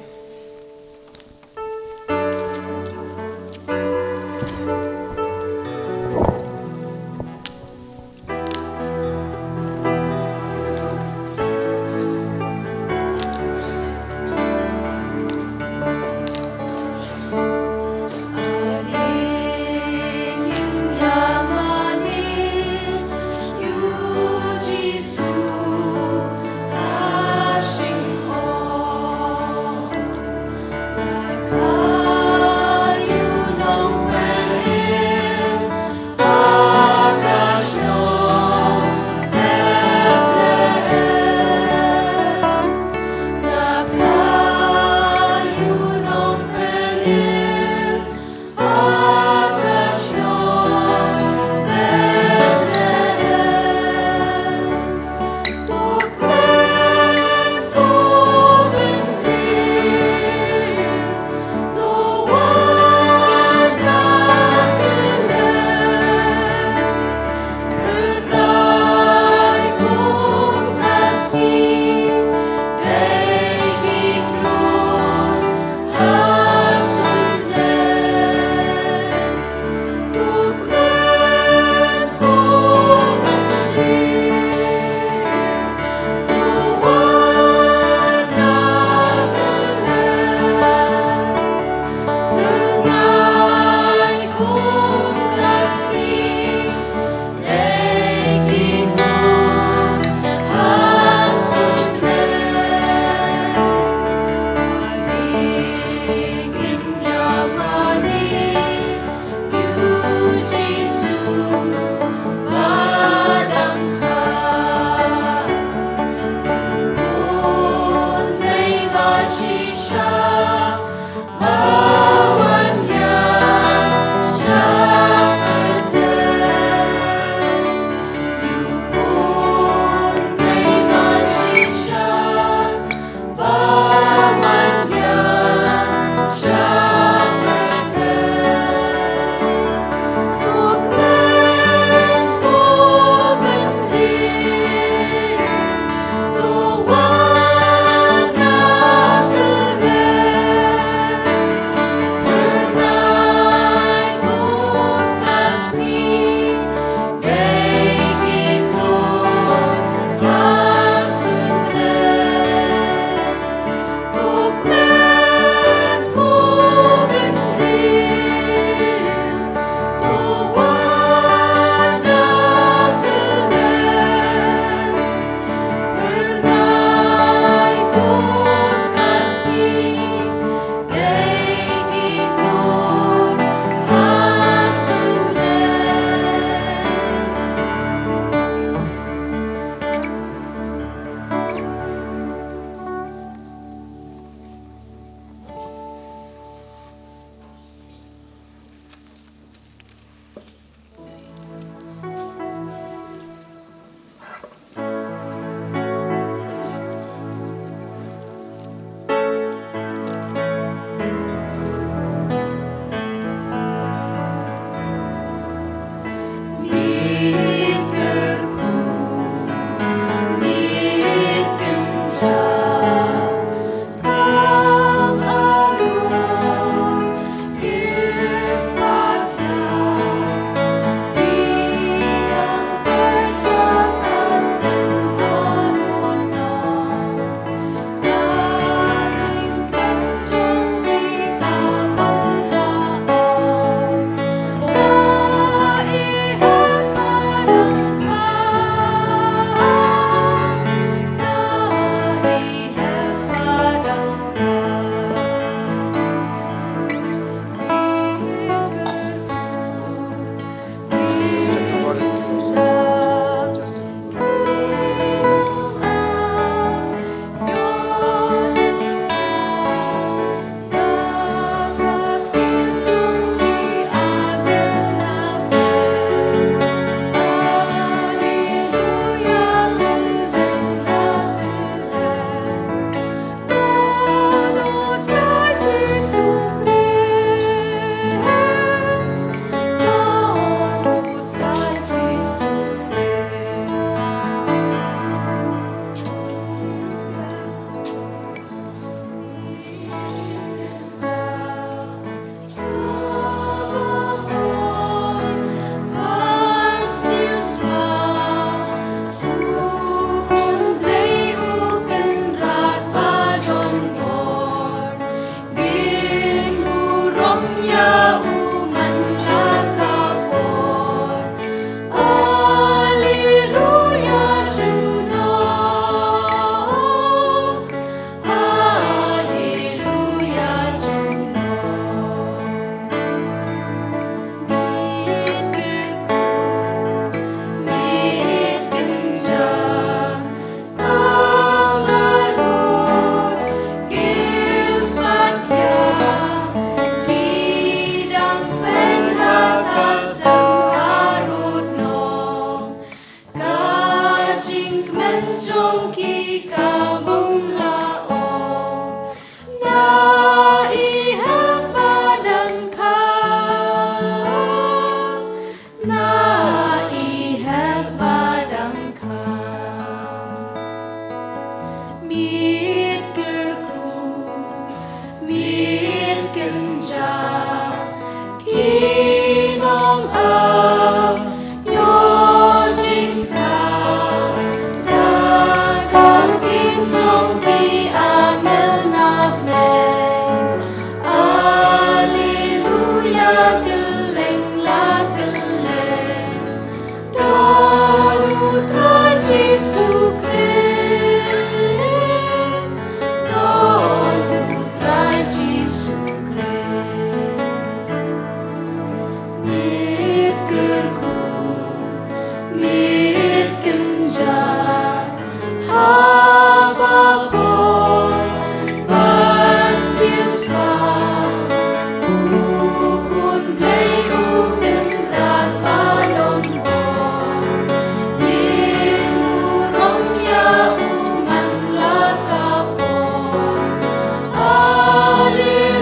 jong ki ka bym la ong. Na i heh ba dang kha, na i heh ba dang kha. Miet kyrkhu, miet kynja, ki nong ah ïoh jingkha da ka ktien jong ki angel na bneng. Alleluia, kylleng la kylleng. Don u Trai Jisu Khrist, don u Trai Jisu Khrist. Miet kyrkhu, miet kynja, haba poi ban siewspah, u Khun Blei u kynrad ba don bor. Ngin burom ïa u man la ka por. Alleluia,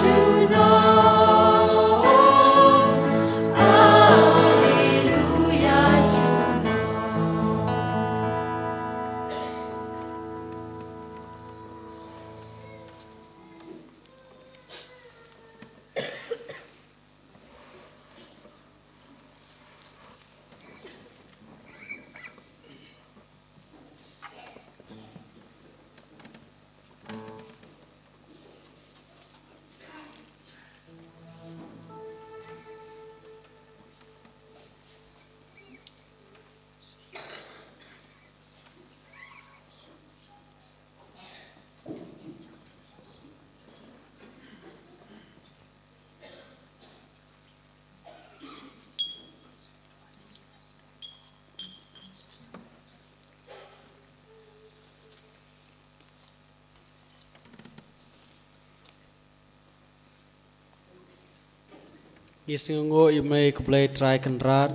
junom. Alleluia, junom. Ngi sngewnguh ïa me ko Blei Trai Kynrad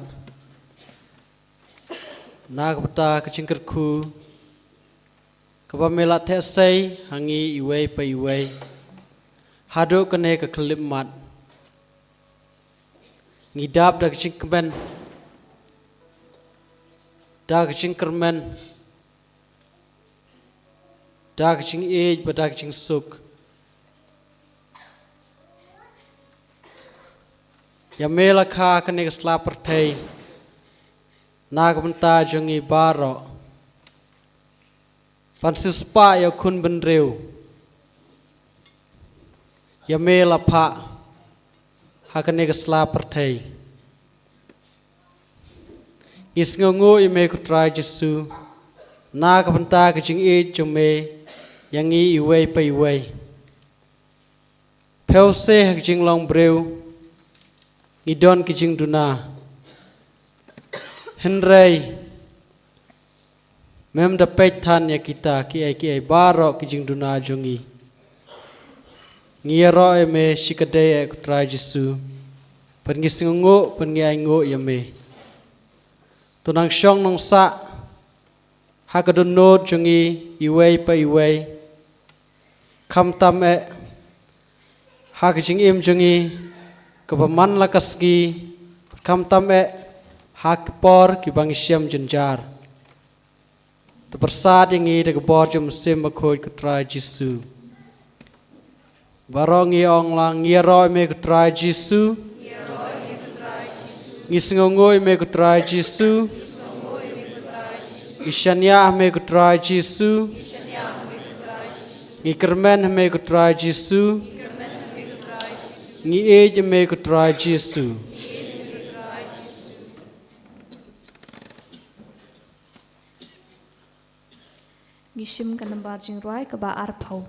na ka bynta ka jingkyrkhu kaba me la theh sei ha ngi iwei pa iwei haduh kane ka khyllipmat. Ngi dap da ka jingkmen, da ka jingkyrmen, da ka jingïeit bad da ka jingsuk. Ïa me la kha kane ka sla pyrthei na ka bynta jong ngi baroh, ban siewspah ïa u khun bynriew. Ïa me la phah ha kane ka sla pyrthei. Ngi sngewnguh ïa me ko Trai Jisu na ka bynta ka jingïeit jong me ïa ngi iwei pa iwei. Phi ong se ha ka jinglong briew ngi don ki jingduna. Hynrei mem da peit than ïa kita kiei kiei baroh ki jingduna jong ngi. Ngi ïaroh ïa me shikatdei eh ko Trai Jisu. Bad ngi sngewnguh bad ngi ainguh ïa me. To nang shong nang sah ha ka dohnud jong ngi iwei pa iwei. Khamtam eh ha ka jingim jong ngi kaba man la ka sngi, khamtam eh ha ki por kiba ngi shem jynjar. To pyrsad ïa ngi da ka bor jong u Mynsiem Bakhuid ko Trai Jisu. Baroh ngi ong lang, ngi ïaroh ïa me ko Trai Jisu. Ngi sngewnguh ïa me ko Trai Jisu. Ngi shaniah ha me ko Trai Jisu. Ngi kyrmen ha me ko Trai Jisu. Ngi ïeit ha me ko Trai Jisu. Ngi shim ka nambar jingrwai kaba arphew.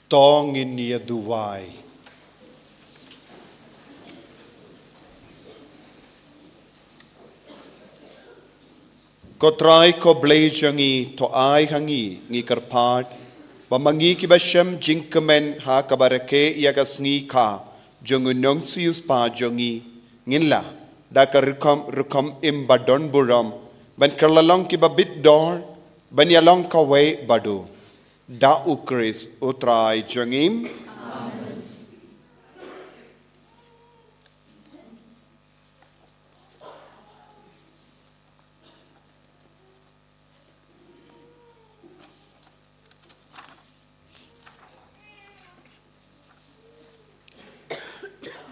To ngin ïa duwai. Ko Trai ko Blei jong ngi, to ai ha ngi, ngi kyrpad ba ma ngi kiba shem jingkmen ha kaba rakhe ïa ka sngi kha jong u nongsiewspah jong ngi, ngin lah da ka rukom rukom im ba don burom ban kylla long kiba bit dor, ban ïa long kawei bad u. Da u Khrist u Trai jong ngi.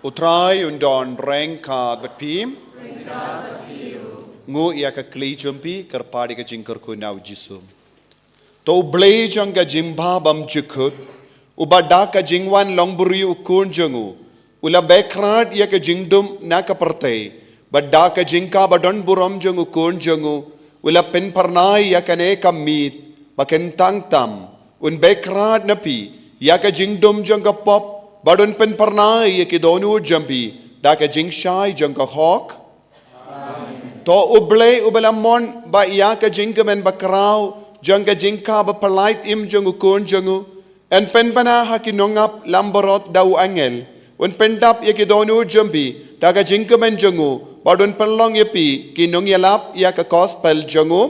U Trai un don ryngkat bad phi. Nguh ïa ka kli jong phi, kyrpad ïa ka jingkyrkhu na u Jisu. To u Blei jong ka jingbha bymjukut, uba da ka jingwan long briew u Khun jong u u la beh krad ïa ka jingdum na ka pyrthei, bad da ka jingkha ba don burom jong u Khun jong u u la pynphyrnai ïa kane ka miet ba kyntang tam. Un beh krad na phi ïa ka jingdum jong ka pop, bad un pynphyrnai ïa ki dohnud jong phi da ka jingshai jong ka hok. To u Blei uba la mon ba ïa ka jingkmen bakhraw jong ka jingkha baphyllait im jong u Khun jong u, un pynbna ha ki nongap langbrot da u angel, un pyndap ïa ki dohnud jong phi da ka jingkmen jong u, bad un pynlong ïa phi ki nongïalap ïa ka gospel jong u.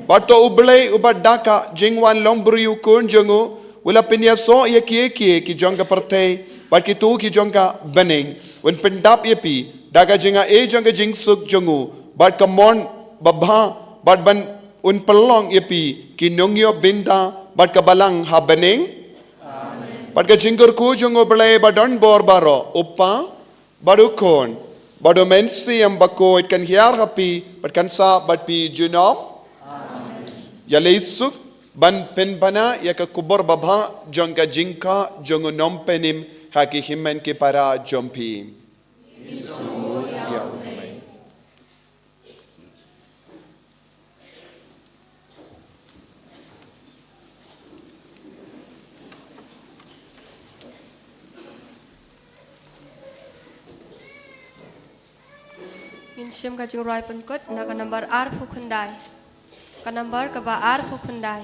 Bad to u Blei uba da ka jingwan long briew u Khun jong u u la pynïasoh ïa kiei kiei ki jong ka pyrthei bad kito ki jong ka bneng, un pyndap ïa phi da ka jingai jong ka jingsuk jong u, bad ka mon babha, bad ban un pynlong ïa phi ki nongïoh bynta bad ka balang ha bneng. Bad ka jingkyrkhu jong u Blei ba don bor baroh, u Kpa, bad u Khun, bad u Mynsiem Bakhuid, kan hiar ha phi bad kan sah bad phi junom. Ïalei suk ban pynbna ïa ka khubor babha jong ka jingkha jong u Nongpynim ha ki hynmen ki para jong phi. Ïa u Blei. Ngin shim ka jingrwai pynkut na ka nambar arphew khyndai. Ka nambar kaba arphew khyndai.